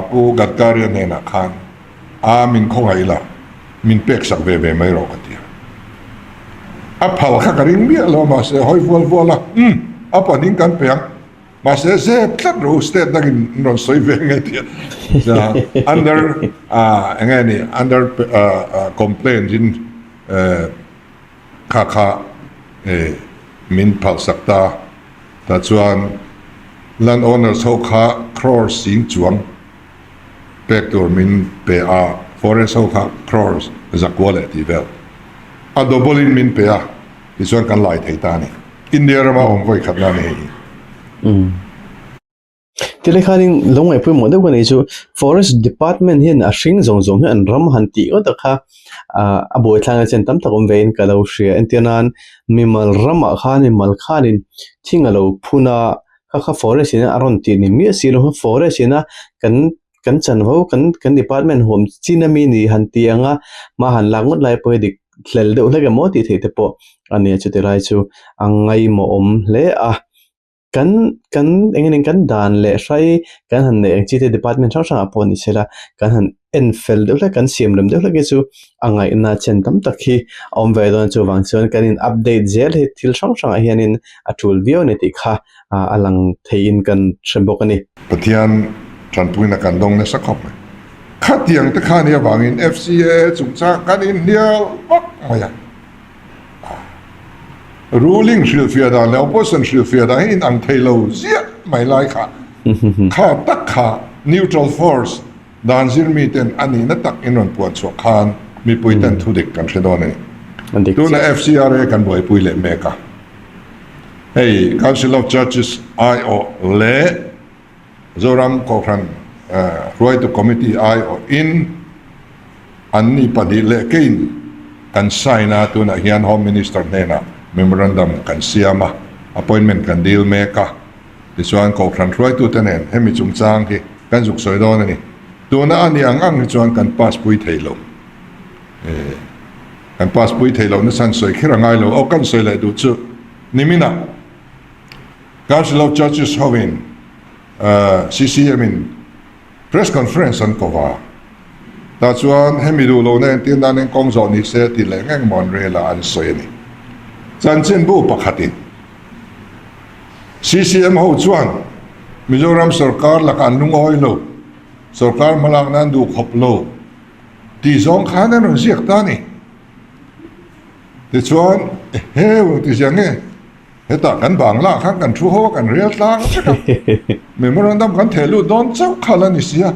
Pu Gadkari-a hnenah khan, A, min khawngaih ila, min pek sak ve ve mai rawh ka ti a. A phal kha ka ring miah lo a, mahse hawi vual vual a, Umm, a pahnih kan pe ang, mahse zep tlat rawh u, state dangin an rawn sawi ve nge ti a. Under, eng nge ni, under complaint in kha kha min phalsak ta. Tah chuan land owners ho kha crore sing chuang pek tur min pe a, forest ho kha crore zakua leh tih vel a double in min pe a, tichuan kan lai thei ta a ni. India rama awm vawi khat na a ni hei hi. Tilai khanin lo ngaih pawimawh deuh ka nei chu forest department hian a hring zawng zawng hi an ram han tih ngawt a kha ah a buaithlak na chen tam tak awm ve in ka lo hria entir nan mimal ramah khan mimal khanin thing a lo phun a. Kha kha forest in a rawn tih ni miah si lo kha forest in a kan kan chanvo kan kan department huam chin ami ni han ti ang a hma han lak ngawt lai pawh hi dik hlel deuh hlek emaw tih theih te pawh a ni a chuti lai chu a ngaimawhawm hle a. Kan kan eng nge kan dan leh hrai kan han neih ang chi te department hrang hrangah pawh ni sela kan han en fel deuh hlek kan siam rem deuh hlek hi chu a ngaihna chen tam tak hi a awm ve dawn a chuvang chuan kan in update zel hi thil hrang hrangah hianin a tul viau a ni tih kha a lang theihin kan hre bawk a ni. Pathian tanpuina kan dawng nasa khawp mai. Khatiang te kha nia vangin FCAA chungchang kan inhnial vak mai a. Ruling hrilhfiah dan leh opposition hrilhfiah dan hi inang thei lo ziah mai lai kha kha tak kha neutral force dan zir mi ten a nihna tak in rawn puan chhuah khan mipui ten thu dik kan hre dawn a ni. Tuna FCRA kan buaipui leh mek a, hei Council of Churches aiawh leh Zoram Kohhran hruaitu Committee aiawhin anni pahnih leh keiin kan sign a, tunah hian Home Minister hnenah memorandum kan siam a, appointment kan dil mek a, tichuan Kohhran hruaitute nen hemi chungchang hi kan zuk sawi dawn a ni. Tuna a nih ang ang hi chuan kan pass pui thei lo. Kan pass pui thei lo nasa an sawi kher a ngai lo. Aw kan sawi leh duh chu niminah. Council of Churches hovin CCM in Press Conference an ko va, tah chuan hemi duh lohna entir nan eng kawng zawh ni se tih leh ngeng maw an rel a an sawi a ni. Chanchinbu pakhatin CCM ho chuan Mizoram sorkar lakah an lungawi lo, sorkar hmalakna an duh khawp lo tih zawng khan an rawn ziak ta a ni. Tichuan, Eheu ti ziah nge? Hetah kan bangla khan kan thu ho a, kan rel tlang vek a, memorandum kan theh lut dawn chauh kha la ni si a,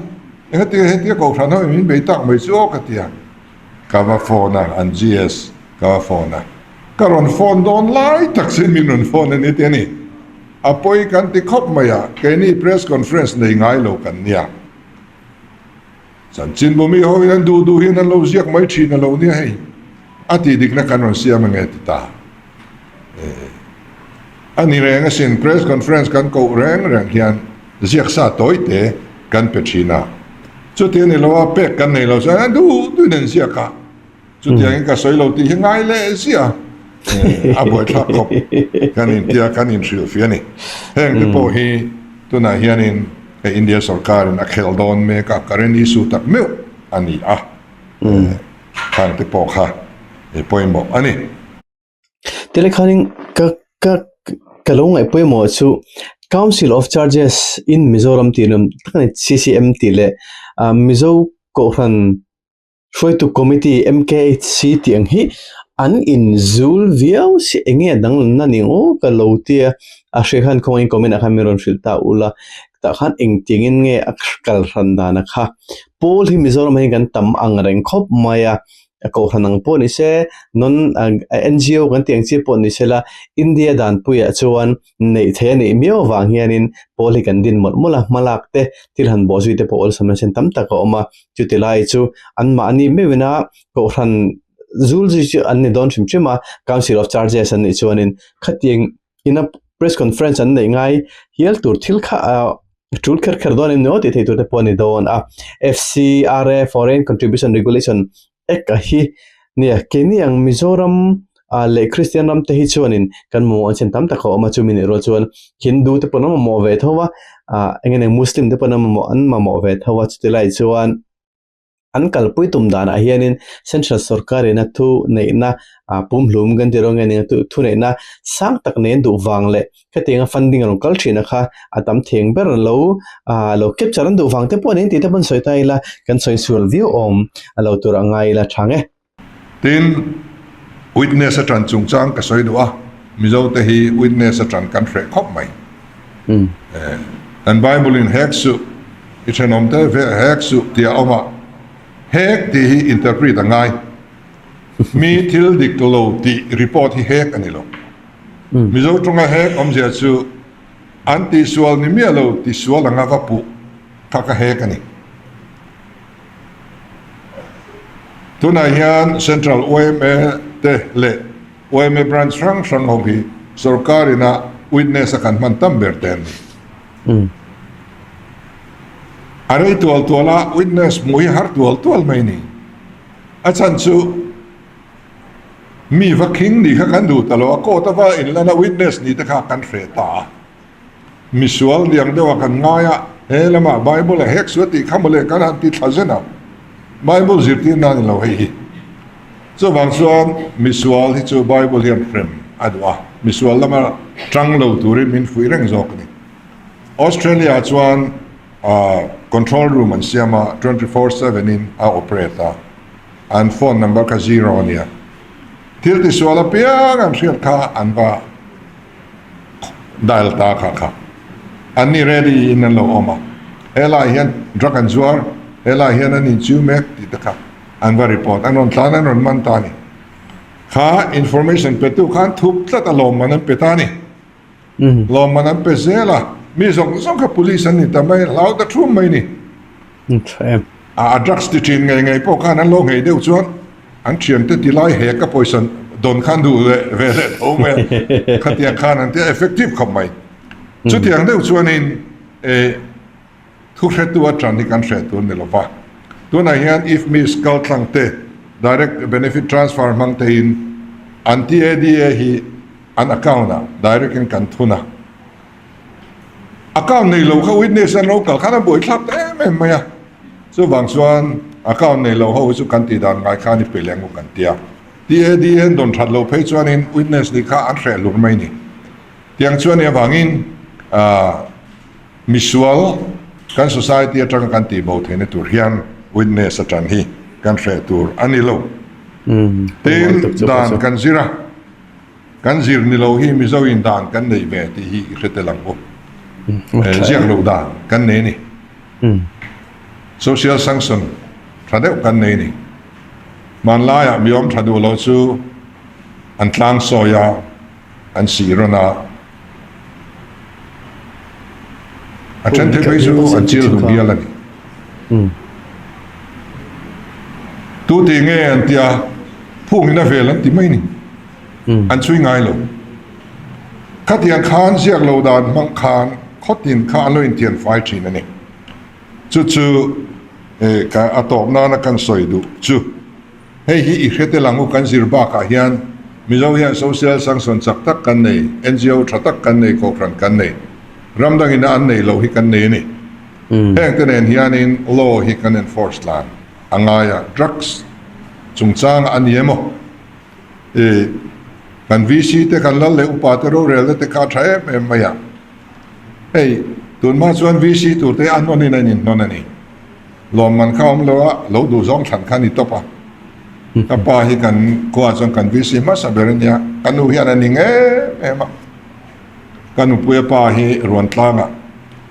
engati hetia kohhran ho in min bei tak mai chu aw ka ti a, ka va phone a, an GS ka va phone a, ka rawn phone dawn lai tak sin min rawn phone a ni tih a ni, a pawi kan ti khawp mai a, keini press conference nei ngai lo kan nia. Chanchinbu mi ho in an duh duh hian an lo ziak mai thin a lo nia hei, a tih dikna kan rawn siam ange ti ta. A ni reng asin press conference kan koh reng reng hian ziak sa tawi te kan pe thin a, chuti a ni lo a pek kan nei lo chuan a duh duhin an ziak a, chutiangin ka sawi lo tih hi ngai leh ziah a buaithlak khawp kan intia kan inhrilhfiah a ni. Heng te pawh hi tunah hianin hei India sorkarin a khel dawn mek a, current issue tak meuh a ni a, khang te pawh kha pawimawh a ni. Tile khanin ka ka ka lo ngaih pawimawh chu Council of Churches in Mizoram tih lawm tak a ni CCM tih leh ah Mizo Kohhran Hruaitu Committee MKHC tih ang hi an inzul viau si eng nge danglamna ni ang aw ka lo tia a hre khan khawngaih in comment ah khan min rawn hrilh ta ula tah khan engtiangin nge a kal hran dan a kha pawl hi Mizoram ah hian kan tam ang reng khawp mai a. A kohhran ang pawh ni se, non NGO kan tih ang chi pawh ni se la, India danpuiah chuan neih theih a nih miau avang hianin pawl hi kan din mawlh mawlh a, hmalak te, thil han bawh zui te pawh awlsam nasa tam tak a awm a, chuti lai chu anmahni meuhina kohhran zul zui chu an ni dawn hrim hrim a, Council of Churches an nih chuanin khatiang ina press conference an neih ngai hial tur thil kha ah tul kher kher dawn em ni aw tih theih tur te pawh a ni dawn a FCRA Foreign Contribution Regulation Act a hi nia keini ang Mizoram ah leh Kristian ram te hi chuanin kan mamawh an chen tam tak a awm a chumi nih rual chuan Hindu te pawn an mamawh ve tho a ah eng nge Muslim te pawn an mamawh an mamawh ve tho a chuti lai chuan. An kalpui tum danah hianin Central sorkarin a thu neihna pumhlum kan tih rawng hianin a thu neihna sang tak nen duh vang leh khatianga funding a rawn kal thin a kha a tam theng ber lo lo capture an duh vang te pawh niin tih te pawh an sawi ta ila kan sawi sual viau awm a lo tur a ngai ila tha nge. Tin, witness a ṭan chungchang ka sawi duh a, Mizote hi witness a ṭan kan hreh khawp mai. Kan Bible-in hek suh, i ṭhenawmte ve hek suh tih a awm a, hek tih hi interpret a ngai. Mi thil dik lo tih report hi hek a ni lo. Mizo ṭawnga hek awmzia chu an tihsual ni miah lo tisual anga va puh kha ka hek a ni. Tunah hian Central yma te leh yma branch hrang hrang ho hi sorkar ina. Witness a kan hman tam ber te an ni. A rei tual tual a, witness hmuh hi har tual tual mai ni. A chhan chu mi va khing nih kha kan duh ta lo a, court a va inlan a witness nih te kha kan hreh ta a. Misual liang deuh a kan ngai a, he lamah Bible a hek suah tih kha mawle kan han ti thla zen a, Bible zirtir nan ni lo hei hi. Chuvang chuan misual hi chu Bible hian hrem a duh a, misual lama tang lo turin min fuih reng zawk a ni. Australia ah chuan control room an siam a, 24/7 in a operate a, an phone number kha zero a nia. Thil tisual apiang an hriat kha an va Dial ta kha kha an ni ready in an lo awm a, helai hian drug an zuar, helai hian an inchiu mek tih te kha an va report, an rawn tlan an rawn man ta a ni. Kha information pe tu khan thup tlat a lawmman an pe ta a ni. Lawmman an pe zel a, mi zawng zawng kha police an ni ta mai, hlau ta thum mai ni. A drugs ti thin ngei ngei pawh khan an lo nghei deuh chuan an thiante ti lai hek a pawisa dawn khan duh leh ve leh tho mai a, khatiang khan an tia effective khawp mai. Chutiang deuh chuanin eh thu hretu atang hi kan hreh tur ni lova, tunah hian if miss kal tlang te direct benefit transfer hmang tein an TADA hi an account ah direct in kan thun a. Account nei lo kha witness an lo kal khan a buaithlak ta em em mai a, chuvang chuan account nei lo ho hi chu kan tih dan ngai khan i pe leh ang u kan ti a. TADA an dawn that lo phei chuanin witness nih kha an hreh hlur mai ni. Tiang chuan i avangin aah misual kan society atanga kan tih bo theihna tur hian witness atang hi kan hreh tur a ni lo. Tin, dan kan zir a. Kan zir ni lo hi Mizo in dan kan nei ve tih hi i hre tel ang u. Ziak loh dan kan nei a ni. Social sanction tha deuh kan nei a ni. Hmanlaiah mi awm tha duh lo chu an tlang sawi a, an sih rawn a, a then thei phei chu an chil hlum bial a ni. Tu tih nge an tia phungin a vel an ti mai a ni. An chhui ngai lo. Khatiang khan ziak lo dan hmang khan khawtin kha an lo intian fai thin a ni. Chu chu ka a tawp nana kan sawi duh chu hei hi i hre tel ang u kan zir bakah hian Mizo hian social sanction chak tak kan nei, NGO tha tak kan nei, kohhran kan nei, ram dangin a an nei lo hi kan nei a ni. Heng te nen hianin law hi kan enforce tlan a ngai a, drugs chungchang a ni emaw I kan VC te kan lal leh upa te rorelna te kha a tha em em mai a. Hei tunhma chuan VC tur te a hnawn in a inhnawn a ni. Lawmman kha awm lo a, lo duh zawng thlan kha a ni tawp a. Ka pa hi kan khua chuan kan VC hmasa ber a nia, ka nu hian a ning em em a. Ka nupuia pa hi Ruantlangah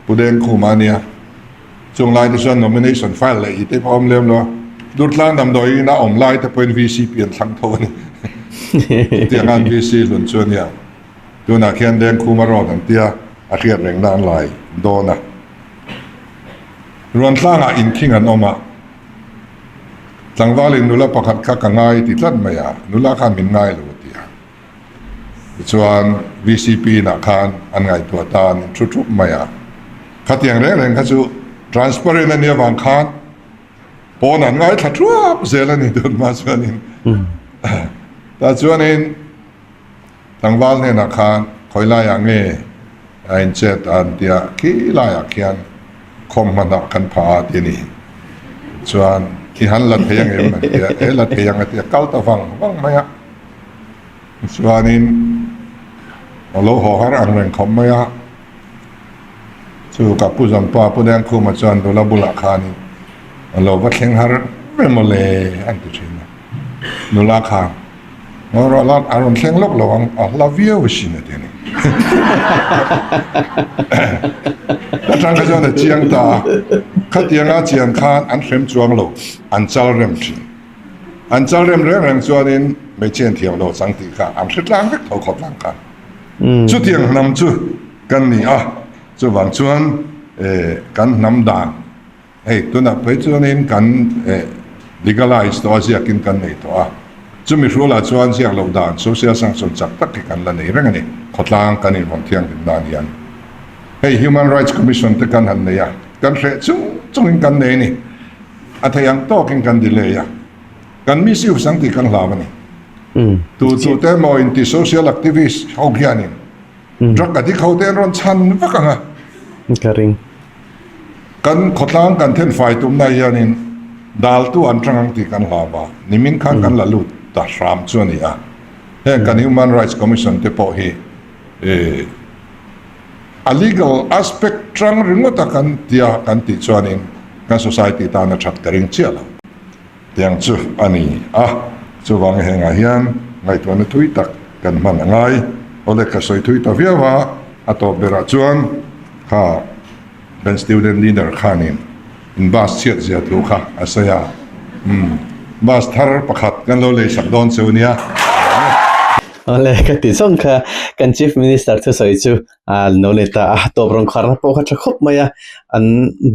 Pu Dengkhuma a nia. Chung lai te chuan nomination file leh hi te pawh a awm lem lo a, Durtlang damdawi ina awm lai te pawhin VCP an thlang tho a ni. Chutiang an VC hlun chu a nia. Tunah khian Dengkhuma road an tia, a hriat rengna an lai dawn a. Ruantlangah inkhing an awm a, tlangvalin nula pakhat kha ka ngai ti tlat mai a, nula khan min ngai lo a ti a. Tichuan VCP inah khan an ngaihtuah ta an thu thup mai a. Khatiang reng reng kha chu transparent a nih avang khan pawn an ngaithla thuap zel a ni tun hma chuanin. Tah chuanin tlangval hnenah khan khawi laiah nge a inchet a an tia khi laiah khian khawmhmanah kan pha a ti a ni. Chuan i han la thei ang em an tia, e la thei ang a tia kal ta vang vang mai a. Chuanin a lo haw har ang reng khawp mai a, chu ka Pu Zampa Pu Dengkhuma chuan nula bulah khanin a lo va thleng har ve maw le an ti thin a, nula khan a rawn thleng lawk lo ang a hla viau asin a ti a ni. Atang kha chuan a chiang ta a, khatianga chian khan an hrem chuang lo, an chal rem thin. An chal rem reng reng chuanin hmeichhe an thiam lo chang tih kha an hre tlang vek tho khawp tlang kha. Chutiang hnam chu kan ni a, chuvang chuan kan hnam dan hei tunah phei chuanin kan legalize tawh a, ziakin kan nei tawh a. Chumi hrualah chuan ziak loh dan social sanction chak tak hi kan la nei reng a ni. Khawtlang kan invawn thianghlim nan hian hei Human Rights Commission te kan han nei a, kan hreh chung chungin kan nei a ni. A thei ang tawkin kan delay a, kan misuse ang tih kan hlau a ni. Tu tu te emaw inti social activist ho hianin Drug addict ho te an rawn chhan vak ang a. Ka ring. Kan khawtlang kan then fai tumna hianin daltu an tang ang tih kan hlau a, nimin khan kan la lut ta hram chu a ni a. Heng kan Human Rights Commission te pawh hi a legal aspect tang ringawt a kan tia kan tih chuanin kan society tan a that ka ring chiah lo. Tiang chu a ni a, chuvang hengah hian ngaihtuahna thui tak kan hman a ngai. Awle ka sawi thui ta viau a, a tawp berah chuan kha kan student leader khanin in bus chhiat zia thu kha a sawi a, umm bus thar pakhat kan lo lei sak dawn cheu nia. Awle ka ti zawng kha kan chief minister thusawi chu a lo lei ta a, tawp rawn kharna pawh kha tha khawp mai a, an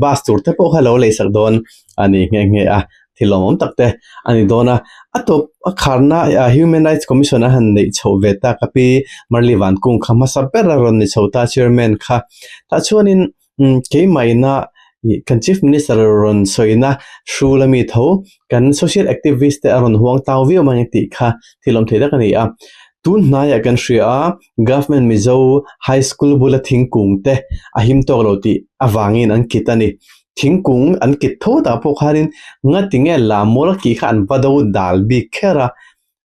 bus tur te pawh kha lo lei sak dawn a ni nghe nghe a, thil lawmawm tak te a ni dawn a, a tawp a kharna ah Human Rights Commission a han neih chhoh ve tak a pi Marli Vankung kha hmasa ber a rawn ni chho ta chairman kha tah chuanin umm keimah ina ih kan chief minister rawn sawina hrul ami tho kan social activist te a rawn huang tau viau mai ang tih kha thil awm thei tak a ni a tun hnaiah kan hria a government Mizo high school bula thingkung te a him tawk lo tih avangin an kit a ni. Thingkung an kit tho tah pawh khanin ngati nge Lammual a kih kha an va do dal bik kher a,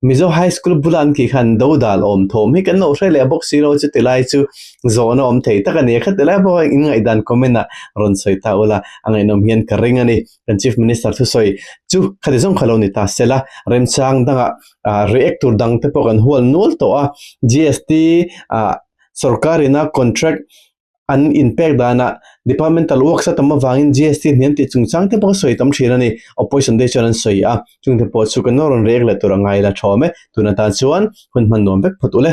Mizo High School bula an kih kha an do dal awm thawm hi kan lo hre leh bawk si lo chu tilai chu zawhna awm thei tak a ni a, khati lai pawh in ngaihdan comment ah rawn sawi ta ula a ngaihnawm hian ka ring a ni. Kan Chief Minister thusawi chu khati zawng kha lo ni ta sela, remchang dangah react tur dang te pawh kan hual nual tawh a, GST ah sorkar ina contract an inpek danah departmental works a tam avangin GST hniam tih chungchang te pawh sawi tam thin a ni. Opposition te chuan an sawi a, chungte pawh chu kan rawn rek leh tur a ngai la thawm e. Tun atan chuan hun hman nuam vek phawt ule.